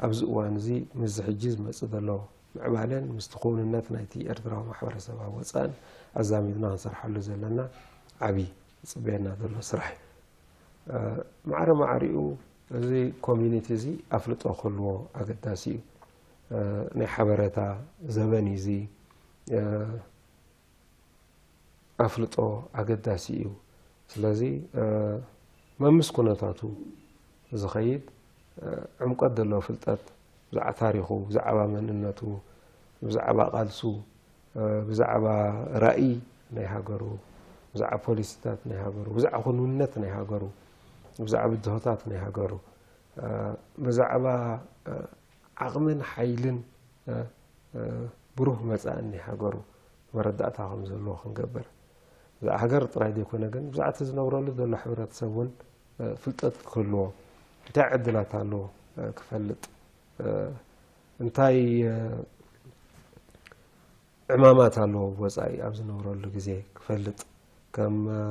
ኣብዚ እዋን እዚ ምስዚ ሕጂ ዝመጽእ ዘሎ ምዕባለን ምስቲ ክውንነት ናይቲ ኤርትራዊ ማሕበረሰብ ኣብ ወጻእን ኣዛሚድና ክንሰርሓሉ ዘለና ዓቢ ዝጽበየና ዘሎ ስራሕ እዩ። እ፣ ማዕረ ማዕሪኡ እዚ ኮሚኒቲ እዚ ኣፍልጦ ክህልዎ ኣገዳሲ እዩ። እ፣ ናይ ሓበሬታ ዘበን እዩ እዚ። እ፣ ኣፍልጦ ኣገዳሲ እዩ። ስለዚ፣ እ፣ መምስ ኩነታቱ ዝኸይድ፣ እ፣ ዕምቆት ዘለዎ ፍልጠት ብዛዕባ ታሪኹ፣ ብዛዕባ መንነቱ፣ ብዛዕባ ቃልሱ፣ እ፣ ብዛዕባ ራእይ ናይ ሃገሩ፣ ብዛዕባ ፖሊሲታት ናይ ሃገሩ፣ ብዛዕባ ክንውነት ናይ ሃገሩ፣ ብዛዕባ ብድሆታት ናይ ሃገሩ፣ እ፣ ብዛዕባ፣ እ፣ ዓቕምን ሓይልን፣ እ፣ እ፣ ብሩህ መጻእን ናይ ሃገሩ መረዳእታ ከም ዘለዎ ክንገብር። ብዛዕባ ሃገር ጥራይ ዘይኮነ ግን፣ ብዛዕባ እቲ ዝነብረሉ ዘሎ ሕብረተሰብ እውን፣ እ፣ ፍልጠት ክህልዎ፣ እንታይ ዕድላት ኣለዎ፣ እ፣ ክፈልጥ፣ እ፣ እንታይ፣ እ፣ ዕማማት ኣለዎ፣ ወጻኢ ኣብ ዝነብረሉ ግዜ ክፈልጥ፣ ከም፣ እ፣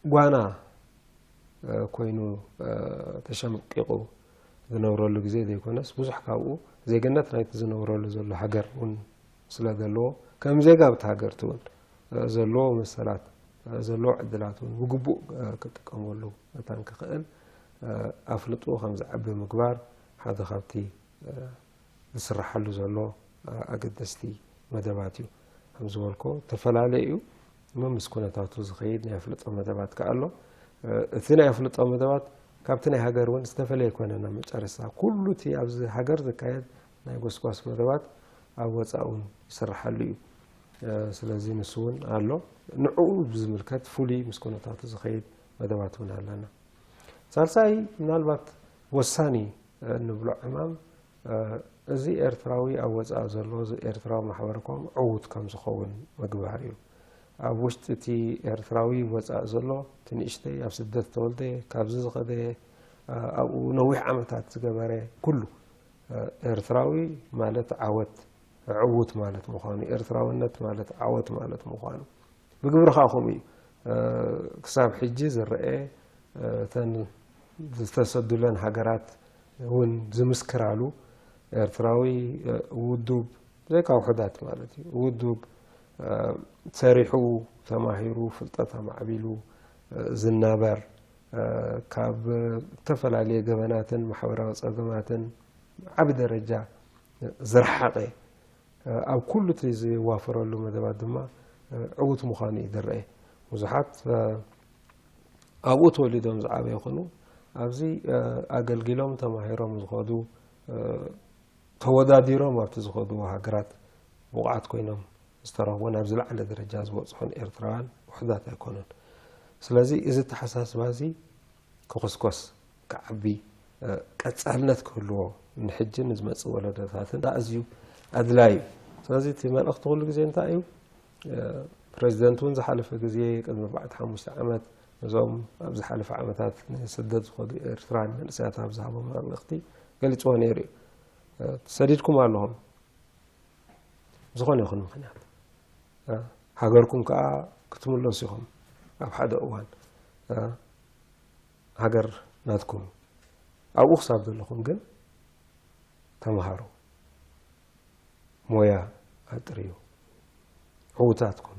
ጓና፣ እ፣ ኮይኑ፣ እ፣ ተሸምቂቑ ዝነብረሉ ግዜ ዘይኮነስ፣ ብዙሕ ካብኡ ዜግነት ናይቲ ዝነብረሉ ዘሎ ሃገር እውን ስለ ዘለዎ፣ ከም ዜጋ ኣብቲ ሃገር እቲ እውን፣ እ፣ ዘለዎ መሰላት፣ እ፣ ዘለዎ ዕድላት እውን ብግቡእ፣ እ፣ ክጥቀመሉ መታን ክኽእል፣ እ፣ ኣፍልጦ ከም ዝዓቢ ምግባር ሓደ ካብቲ፣ እ፣ ዝስራሓሉ ዘሎ፣ እ፣ ኣገደስቲ መደባት እዩ። ከም ዝበልኮ፣ ተፈላለየ እዩ። እሞ ምስ ኩነታቱ ዝኸይድ ናይ ኣፍልጦ መደባት ከኣ ኣሎ። እ፣ እቲ ናይ ኣፍልጦ መደባት ካብቲ ናይ ሃገር እውን ዝተፈለየ ኣይኮነን። ኣብ መጨረስታ፣ ኩሉ እቲ ኣብዚ ሃገር ዝካየድ ናይ ጎስጓስ መደባት ኣብ ወጻኢ እውን ይስርሓሉ እዩ። እ፣ ስለዚ ንሱ እውን ኣሎ። ንዕኡ ብዝምልከት ፍሉይ ምስ ኩነታቱ ዝኸይድ መደባት እውን ኣለና። ሳልሳይ፣ ምናልባት ወሳኒ፣ እ፣ እንብሎ ዕማም፣ እ፣ እዚ ኤርትራዊ ኣብ ወጻኢ ዘሎ፣ እዚ ኤርትራዊ ማሕበረኮም ዕዉት ከም ዝኸውን ምግባር እዩ። ኣብ ውሽጢ እቲ ኤርትራዊ ወጻኢ ዘሎ፣ እቲ ንእሽተይ ኣብ ስደት ተወልደ፣ ካብዚ ዝኸደ፣ እ፣ ኣብኡ ነዊሕ ዓመታት ዝገበረ፣ ኩሉ፣ እ፣ ኤርትራዊ ማለት ዓወት፣ ዕዉት ማለት ምዃኑ፣ ኤርትራውነት ማለት ዓወት ማለት ምዃኑ፣ ብግብሪ ኸኣ ከምኡ እዩ። እ፣ ክሳብ ሕጂ ዝረአ፣ እ፣ እተን ዝተሰዱለን ሃገራት እውን ዝምስክራሉ፣ ኤርትራዊ፣ እ፣ ውዱብ፣ ብዘይካ ውሑዳት ማለት እዩ፣ ውዱብ፣ እ፣ ሰሪሑ፣ ተማሂሩ፣ ፍልጠት ኣማዕቢሉ፣ እ፣ ዝናበር፣ እ፣ ካብ ዝተፈላለየ ገበናትን ማሕበራዊ ጸገማትን ዓቢ ደረጃ ዝረሓቐ፣ ኣብ ኩሉ እቲ ዝዋፈረሉ መደባት ድማ ዕዉት ምዃኑ እዩ ዝረአ። ብዙሓት ኣብኡ ተወሊዶም ዝዓበዩ ይኹኑ፣ ኣብዚ ኣገልጊሎም ተማሂሮም ዝኸዱ፣ ተወዳዲሮም ኣብቲ ዝኸድዎ ሃገራት ብቑዓት ኮይኖም ዝተረኽቡን ኣብ ዝለዓለ ደረጃ ዝበጽሑን ኤርትራውያን ውሑዳት ኣይኮኑን። ስለዚ እዚ ኣተሓሳስባ እዚ ክኹስኮስ፣ ክዓቢ፣ እ፣ ቀጻልነት ክህልዎ ንሕጂ ንዝመጽእ ወለዶታትን ኣዝዩ ኣድላዩ እዩ። ስለዚ እቲ መልእኽቲ ኩሉ ግዜ እንታይ እዩ? እ፣ ፕሬዚደንት እውን ዝሓለፈ ግዜ ቅድሚ ኣርባዕተ ሓሙሽተ ዓመት ነዞም ኣብ ዝሓለፈ ዓመታት ንስደት ዝኸዱ ኤርትራን መንእሰያት ኣብ ዝሃቦ መልእኽቲ ገሊጽዎ ነይሩ እዩ። እ፣ ተሰዲድኩም ኣለኹም፣ ብዝኾነ ይኹን ምኽንያት፣ እ፣ ሃገርኩም ከኣ ክትምለሱ ኢኹም ኣብ ሓደ እዋን። እ፣ ሃገር ናትኩም እዩ። ኣብኡ ክሳብ ዘለኹም ግን ተምሃሩ፣ ሞያ ኣጥርዩ፣ ዕዉታት ኩኑ።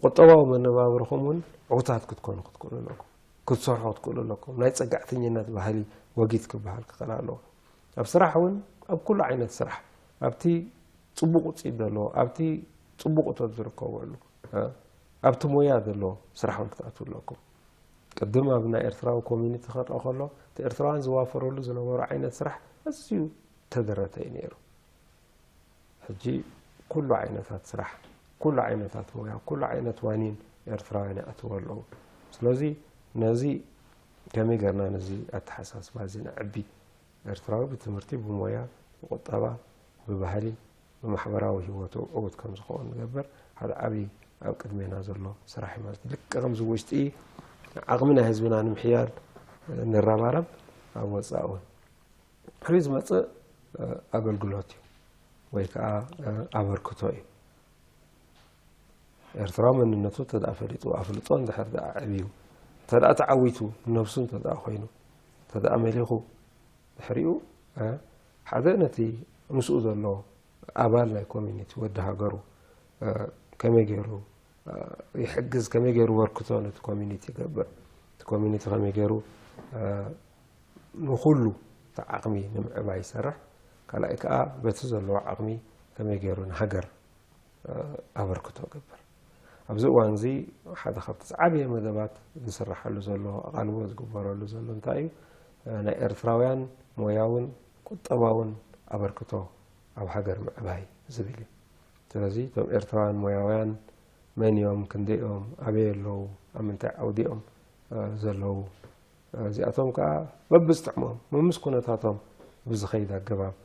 ቁጠባዊ መነባብርኹም እውን ዕዉታት ክትኮኑ ክትክእሉ ኣለኩም። ክትሰርሑ ክትክእሉ ኣለኩም። ናይ ጸጋዕተኝነት ባህሊ ወጊድ ክበሃል ክኽእል ኣለዎ። ኣብ ስራሕ እውን ኣብ ኩሉ ዓይነት ስራሕ፣ ኣብቲ ጽቡቕ ውጽኢት ዘለዎ፣ ኣብቲ ጽቡቕ እቶት ዝርከበሉ፣ እ፣ ኣብቲ ሞያ ዘለዎ ስራሕ እውን ክትኣትዉ ኣለኩም። ቅድም ኣብ ናይ ኤርትራዊ ኮሚኒቲ ክረአ ከሎ፣ እቲ ኤርትራውያን ዝዋፈረሉ ዝነበሩ ዓይነት ስራሕ ኣዝዩ ተደረተ እዩ ነይሩ። ሕጂ ኩሉ ዓይነታት ስራሕ፣ ኩሉ ዓይነታት ሞያ፣ ኩሉ ዓይነት ዋኒን ኤርትራውያን ይኣትዎ ኣለዉ። ስለዚ ነዚ ከመይ ጌርና ነዚ ኣተሓሳስባ እዚ ነዕቢ? ኤርትራዊ ብትምህርቲ፣ ብሞያ፣ ብቁጠባ፣ ብባህሊ፣ ብማሕበራዊ ህይወቱ ዕዉት ከም ዝኸውን ንገብር ሓደ ዓብዪ ኣብ ቅድሜና ዘሎ ስራሕ እዩ ማለት እዩ። ልክዕ ከምዚ ውሽጢ ዓቕሚ ናይ ህዝብና ንምሕያል ንረባረብ፣ ኣብ ወፃኢ እውን ድሕሪኡ ዝመፅእ ኣገልግሎት እዩ ወይ ከዓ ኣበርክቶ እዩ። ኤርትራዊ መንነቱ እንተ ደኣ ፈሊጡ፣ ኣፍልጦ እንድሕር ደኣ ኣዕብዩ፣ እንተ ደኣ ተዓዊቱ፣ ንነብሱ እንተ ደኣ ኮይኑ፣ እንተ ደኣ መሊኹ፣ ድሕሪኡ፣ እ፣ ሓደ ነቲ ምስኡ ዘሎ ኣባል ናይ ኮሚኒቲ፣ ወዲ ሃገሩ፣ እ፣ ከመይ ገይሩ፣ እ፣ ይሕግዝ፣ ከመይ ገይሩ በርክቶ ነቲ ኮሚኒቲ ይገብር፣ እቲ ኮሚኒቲ ከመይ ገይሩ፣ እ፣ ንኹሉ እቲ ዓቕሚ ንምዕባይ ይሰርሕ፣ ካልኣይ ከኣ በቲ ዘለዎ ዓቕሚ ከመይ ገይሩ ንሃገር ኣበርክቶ እገብር። ኣብዚ እዋን እዚ ሓደ ካብቲ ዝዓበየ መደባት ዝስራሓሉ ዘሎ፣ ኣቓልቦ ዝግበረሉ ዘሎ እንታይ እዩ? ናይ ኤርትራውያን ሞያውን ቁጠባውን ኣበርክቶ ኣብ ሃገር ምዕባይ ዝብል እዩ። ስለዚ እቶም ኤርትራውያን ሞያውያን መን እዮም? ክንደይ እዮም? ኣበይ ኣለዉ? ኣብ ምንታይ ዓውዲ እዮም፣ እ፣ ዘለዉ? እዚኣቶም ከኣ በብዝጥዕሞም፣ መምስ ኩነታቶም ብዝኸይድ ኣገባብ፣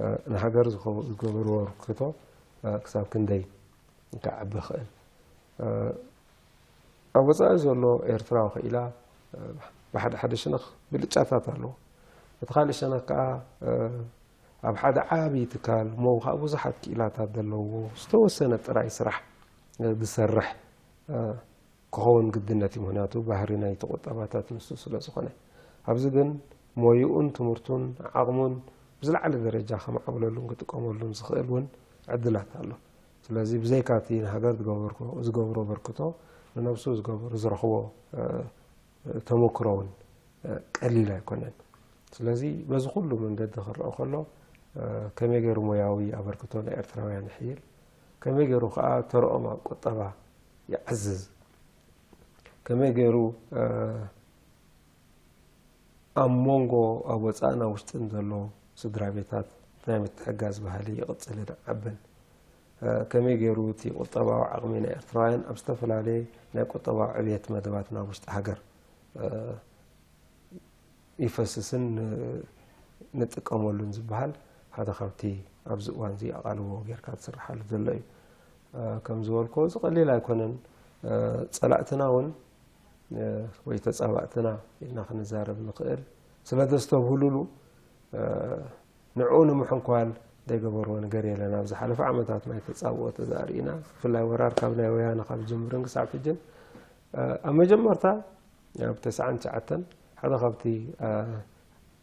እ፣ ንሃገር ዝኸ-፣ ዝገበርዎ ኣበርክቶ፣ እ፣ ክሳብ ክንደይ ክዓቢ ይኽእል? እ፣ ኣብ ወጻኢ ዘሎ ኤርትራዊ ክኢላ፣ እ፣ ብሓደ ሓደ ሸነኽ ብልጫታት ኣለዎ። እቲ ካልእ ሸነኽ ከኣ፣ እ፣ ኣብ ሓደ ዓቢ ትካል፣ እሞ ከኣ ብዙሓት ክኢላታት ዘለውዎ፣ ዝተወሰነ ጥራይ ስራሕ፣ እ፣ ዝሰርሕ፣ እ፣ ክኸውን ግድነት እዩ። ምኽንያቱ ባህሪ ናይቲ ቁጠባታት ንሱ ስለ ዝኾነ። ኣብዚ ግን ሞይኡን ትምህርቱን ዓቕሙን ብዝለዓለ ደረጃ ከማዕብለሉን ክጥቀመሉን ዝኽእል እውን ዕድላት ኣሎ። ስለዚ ብዘይካ እቲ ንሃገር ዝገበርኮ-፣ ዝገብሮ በርክቶ ንነብሱ ዝገብር-፣ ዝረኽቦ፣ እ፣ ተመክሮ እውን፣ እ፣ ቀሊል ኣይኮነን። ስለዚ በዚ ኩሉ መንገዲ ክረአ ከሎ፣ እ፣ ከመይ ገይሩ ሞያዊ ኣበርክቶ ናይ ኤርትራውያን ይሕይል፣ ከመይ ገይሩ ከኣ ተረኦም ኣብ ቁጠባ ይዕዝዝ፣ ከመይ ገይሩ፣ እ፣ ኣብ መንጎ ኣብ ወጻእን ኣብ ውሽጥን ዘሎ ስድራ ቤታት ናይ ምትሕጋዝ ባህሊ ይቕጽልን ይዓብን፣ እ፣ ከመይ ገይሩ እቲ ቁጠባዊ ዓቕሚ ናይ ኤርትራውያን ኣብ ዝተፈላለየ ናይ ቁጠባዊ ዕብየት መደባት ናብ ውሽጢ ሃገር፣ እ፣ ይፈስስን ን-፣ ንጥቀመሉን ዝበሃል ሓደ ካብቲ ኣብዚ እዋን እዚ ኣቓልቦ ጌርካ ትስርሓሉ ዘሎ እዩ። እ፣ ከም ዝበልኩዎ፣ እዚ ቀሊል ኣይኮነን። እ፣ ጸላእትና እውን፣ እ፣ ወይ ተጻባእትና ኢልና ክንዛረብ ንኽእል፣ ስለ ዘስተብህሉሉ፣ እ፣ ንዕኡ ንምሕንኳል ዘይገበርዎ ነገር የለን። ኣብ ዝሓለፈ ዓመታት ናይ ተጻብኦ ተዘኣርኢና፣ ብፍላይ ወራር ካብ ናይ ወያነ ካብ ዝጅምርን ክሳብ ሕጅን፣ እ፣ ኣብ መጀመርታ ኣብ ተስዓን ትሽዓተን ሓደ ካብቲ፣ እ፣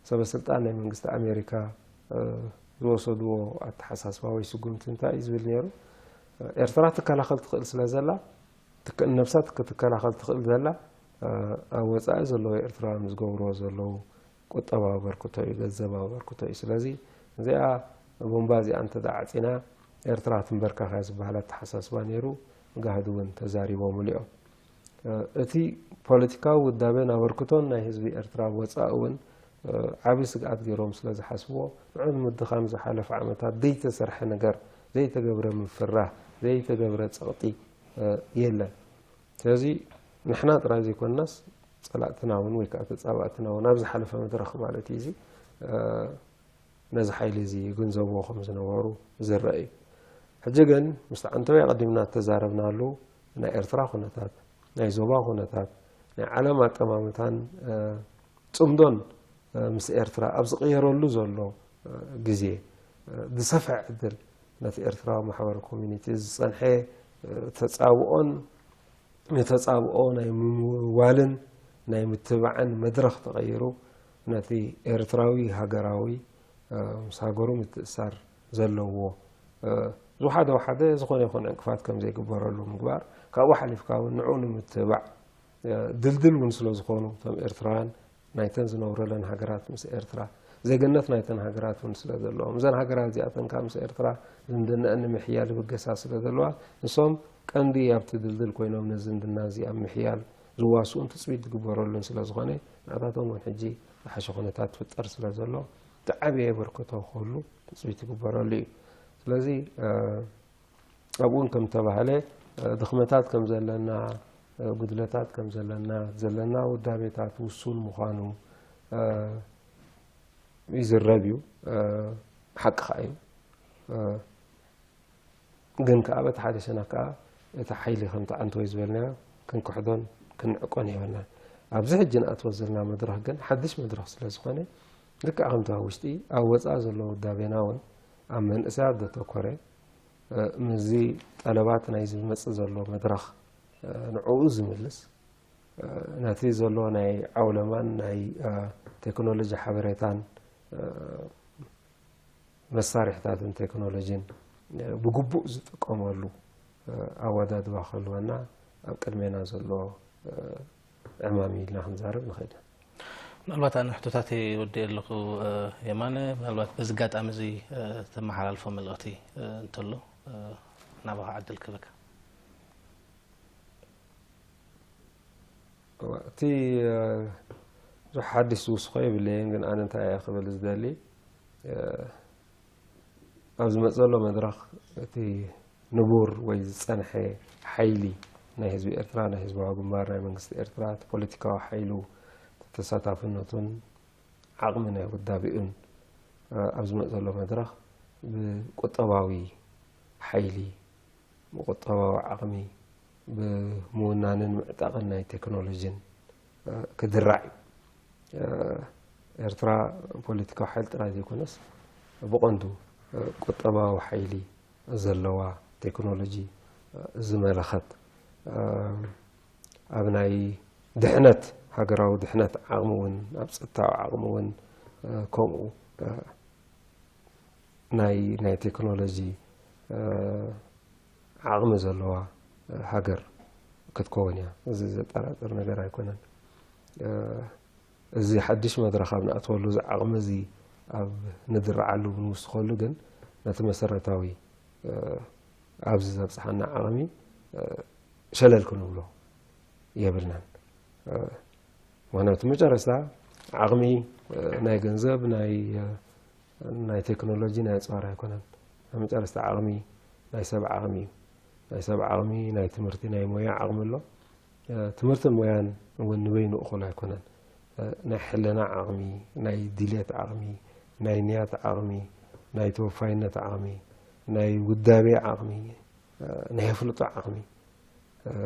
ሰበ ስልጣን ናይ መንግስቲ ኣሜሪካ፣ እ፣ ዝወሰድዎ ኣተሓሳስባ ወይ ስጉምቲ እንታይ እዩ ዝብል ነይሩ? እ፣ ኤርትራ ትከላኸል ትኽእል ስለ ዘላ፣ ትክ-፣ ነብሳ ክትከላኸል ትኽእል ዘላ፣ እ፣ ኣብ ወጻኢ ዘለዉ ኤርትራውያን ዝገብርዎ ዘለዉ ቁጠባዊ ኣበርክቶ እዩ፣ ገንዘባዊ ኣበርክቶ እዩ። ስለዚ እዚኣ ቦምባ እዚኣ እንተ ደኣ ዓጺና ኤርትራ ትንበርካኽ እያ ዝበሃል ኣተሓሳስባ ነይሩ፣ ጋህዲ እውን ተዛሪቦምሉ እዮም። እ፣ እቲ ፖለቲካዊ ውዳበን ኣበርክቶን ናይ ህዝቢ ኤርትራ ኣብ ወጻኢ እውን፣ እ፣ ዓቢ ስግኣት ገይሮም ስለ ዝሓስብዎ፣ ንዑ ንምድኻም ዝሓለፈ ዓመታት ዘይተሰርሐ ነገር፣ ዘይተገብረ ምፍራህ፣ ዘይተገብረ ጸቕጢ፣ እ፣ የለን። ስለዚ ንሕና ጥራይ ዘይኮንናስ፣ ጸላእትና እውን ወይ ከዓ ተጻባእትና እውን ኣብ ዝሓለፈ መድረኽ ማለት እዩ እዚ ነዚ ሓይሊ እዚ ይግንዘብዎ ከም ዝነበሩ ዝረአ እዩ። ሕጂ ግን ምስቲ ዓንተወይ ኣቐዲምና እተዛረብናሉ ናይ ኤርትራ ኩነታት፣ ናይ ዞባ ኩነታት፣ ናይ ዓለም ኣጠማምታን ጽምዶን ምስ ኤርትራ ኣብ ዝቕየረሉ ዘሎ ግዜ ብሰፍሐ ዕድል ነቲ ኤርትራዊ ማሕበረ ኮሚኒቲ ዝጸንሐ ተጻብኦን ንተጻብኦ ናይ ምምዋልን ናይ ምትባዕን መድረኽ ተቐይሩ ነቲ ኤርትራዊ ሃገራዊ ምስ ሃገሩ ምትእሳር ዘለዎ ዝሓደ ወሓደ ዝኾነ ይኹን ዕንቅፋት ከም ዘይግበረሉ ምግባር፣ ካብኡ ሓሊፍካ እውን ንዕኡ ንምትባዕ ድልድል እውን ስለ ዝኾኑ እቶም ኤርትራውያን ናይተን ዝነብረለን ሃገራት ምስ ኤርትራ ዜግነት ናይተን ሃገራት እውን ስለ ዘለዎም እዘን ሃገራት እዚኣተን ካብ ምስ ኤርትራ ዝምድነአን ንምሕያል ይብገሳ ስለ ዘለዋ ንሶም ቀንዲ ኣብቲ ድልድል ኮይኖም ነዚ ዝምድና እዚ ኣብ ምሕያል ዝዋስኡን ትፅቢት ዝግበረሉን ስለ ዝኾነ ንኣታቶም እውን ሕጂ ዝሓሸ ኩነታት ትፍጠር ስለ ዘሎ እቲ ዓብየ ኣበርክቶ ክህሉ ትፅቢት ይግበረሉ እዩ። ስለዚ ኣብኡ እውን ከም ተባህለ ድኽመታት ከም ዘለና፣ ጉድለታት ከም ዘለና፣ ዘለና ውዳቤታት ውሱን ምዃኑ ይዝረብ እዩ። ሓቂ ከዓ እዩ። ግን ከዓ በቲ ሓደ ሸነኽ ከዓ እቲ ሓይሊ ከምቲ ዓንተወይ ዝበልናዮ ክንክሕዶን ክንዕቆን የብልናን። ኣብዚ ሕጂ ንኣትዎ ዘለና መድረኽ ግን ሓድሽ መድረኽ ስለ ዝኾነ ልክዕ ከምቲ ኣብ ውሽጢ ኣብ ወፃኢ ዘሎ ውዳቤና እውን ኣብ መንእሰያት ዘተኮረ ምስዚ ጠለባት ናይ ዝመጽእ ዘሎ መድረኽ ንዕኡ ዝምልስ ነቲ ዘሎ ናይ ዓውለማን ናይ ቴክኖሎጂ ሓበሬታን መሳርሕታትን ቴክኖሎጂን ብግቡእ ዝጥቀመሉ ኣወዳድባ ክህልወና ኣብ ቅድሜና ዘሎ ዕማም ኢልና ክንዛረብ ንኽእል ኢና። ምናልባት ኣነ ሕቶታተይ ወዲኤ ኣለኹ የማነ፣ ምናልባት በዚ ኣጋጣሚ እዚ ተመሓላልፎ መልእኽቲ እንተሎ ናባኻ ዕድል ክህበካ። እቲ ብዙሕ ሓድሽ ዝውስኾ የብለይን፣ ግን ኣነ እንታይ እየ ክብል ዝደሊ ኣብ ዝመፅእ ዘሎ መድረኽ እቲ ንቡር ወይ ዝፀንሐ ሓይሊ ናይ ህዝቢ ኤርትራ፣ ናይ ህዝባዊ ግንባር፣ ናይ መንግስቲ ኤርትራ፣ እቲ ፖለቲካዊ ሓይሉ፣ ተሳታፍነቱን ዓቕሚ ናይ ውዳቤኡን ኣብ ዝመፅእ ዘሎ መድረኽ ብቁጠባዊ ሓይሊ፣ ብቁጠባዊ ዓቕሚ፣ ብምውናንን ምዕጣቕን ናይ ቴክኖሎጂን ክድራዕ እዩ። ኤርትራ ፖለቲካዊ ሓይሊ ጥራይ ዘይኮነስ ብቐንዱ ቁጠባዊ ሓይሊ ዘለዋ ቴክኖሎጂ ዝመለኸት ኣብ ናይ ድሕነት ሃገራዊ ድሕነት ዓቕሚ እውን ኣብ ፀጥታዊ ዓቕሚ እውን ከምኡ ናይ ናይ ቴክኖሎጂ ዓቕሚ ዘለዋ ሃገር ክትከውን እያ። እዚ ዘጠራጥር ነገር ኣይኮነን። እዚ ሓድሽ መድረኽ ኣብ ንኣትወሉ እዚ ዓቕሚ እዚ ኣብ ንድርዓሉ ንውስኸሉ ግን ነቲ መሰረታዊ ኣብዚ ዘብፅሓና ዓቕሚ ሸለል ክንብሎ የብልናን። ምክንያቱ መጨረስታ ዓቕሚ ናይ ገንዘብ ናይ ናይ ቴክኖሎጂ ናይ ኣፅዋር ኣይኮነን። ኣብ መጨረስታ ዓቕሚ ናይ ሰብ ዓቕሚ እዩ። ናይ ሰብ ዓቕሚ፣ ናይ ትምህርቲ፣ ናይ ሞያ ዓቕሚ ኣሎ። ትምህርትን ሞያን እውን ንበይኑ እኹል ኣይኮነን። ናይ ሕልና ዓቕሚ፣ ናይ ድልየት ዓቕሚ፣ ናይ ንያት ዓቕሚ፣ ናይ ተወፋይነት ዓቕሚ፣ ናይ ውዳቤ ዓቕሚ፣ ናይ ኣፍልጦ ዓቕሚ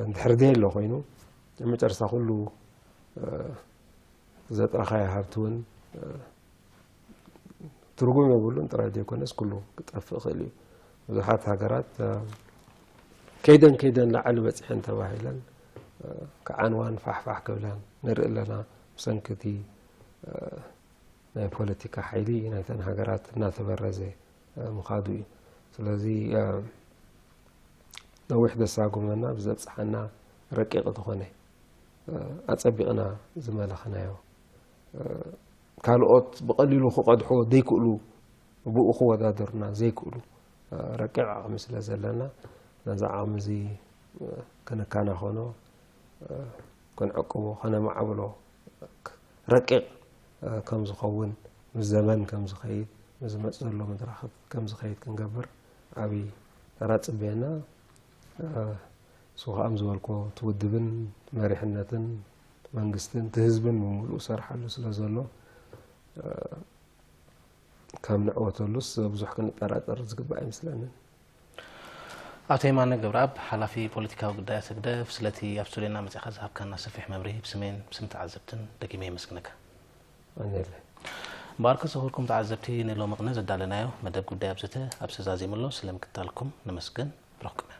እንድሕር ደየሎ ኮይኑ መጨረስታ ኩሉ ዘጥረኻዮ ሃብቲ እውን ትርጉም የብሉን ጥራይ ዘይኮነስ ኩሉ ክጠፍእ ይኽእል እዩ። ብዙሓት ሃገራት ከይደን ከይደን ላዕሊ በፂሐን ተባሂለን ክዓንዋን ፋሕፋሕ ክብላን ንርኢ ኣለና። ብሰንኪ እቲ ናይ ፖለቲካ ሓይሊ ናይተን ሃገራት እናተበረዘ ምኻዱ እዩ። ስለዚ ነዊሕ ዘሳጉመና ብዘብፅሓና ረቂቕ ዝኾነ ኣፀቢቕና ዝመለኽናዮ ካልኦት ብቐሊሉ ክቐድሕዎ ዘይክእሉ ብኡ ክወዳደሩና ዘይክእሉ ረቂቕ ዓቕሚ ስለ ዘለና ነዚ ዓቕሚ እዚ ክንከናኸኖ ክንዕቅቦ ከነማዕብሎ ረቂቕ ከም ዝኸውን ምስ ዘመን ከም ዝኸይድ ምስ ዝመፅእ ዘሎ መድረኻት ከም ዝኸይድ ክንገብር ዓብዪ ተራ ፅበየና። እሱ ከዓ ምስ ዝበልኮ እቲ ውድብን መሪሕነትን መንግስትን እቲ ህዝብን ብምሉእ ሰርሓሉ ስለ ዘሎ ካብ ንዕወተሉስ ብዙሕ ክንጠራጠር ዝግባእ ኣይመስለንን። ኣቶ የማነ ገብረኣብ፣ ሓላፊ ፖለቲካዊ ጉዳያት ህግደፍ፣ ስለቲ ኣብ ስቱድዮና መጺኻ ዝሃብካና ሰፊሕ መብርሂ ብስሜን ብስም ተዓዘብትን ደጊመ የመስግነካ። ኣነለ እምበኣር ክሰኹርኩም ተዓዘብቲ፣ ንሎሚ ቅነ ዘዳለናዮ መደብ ጉዳይ ኣብዝተ ኣብዚ ተዛዚሙ ኣሎ። ስለ ምክታልኩም ነመስግን። ብሩኽ ቅነ።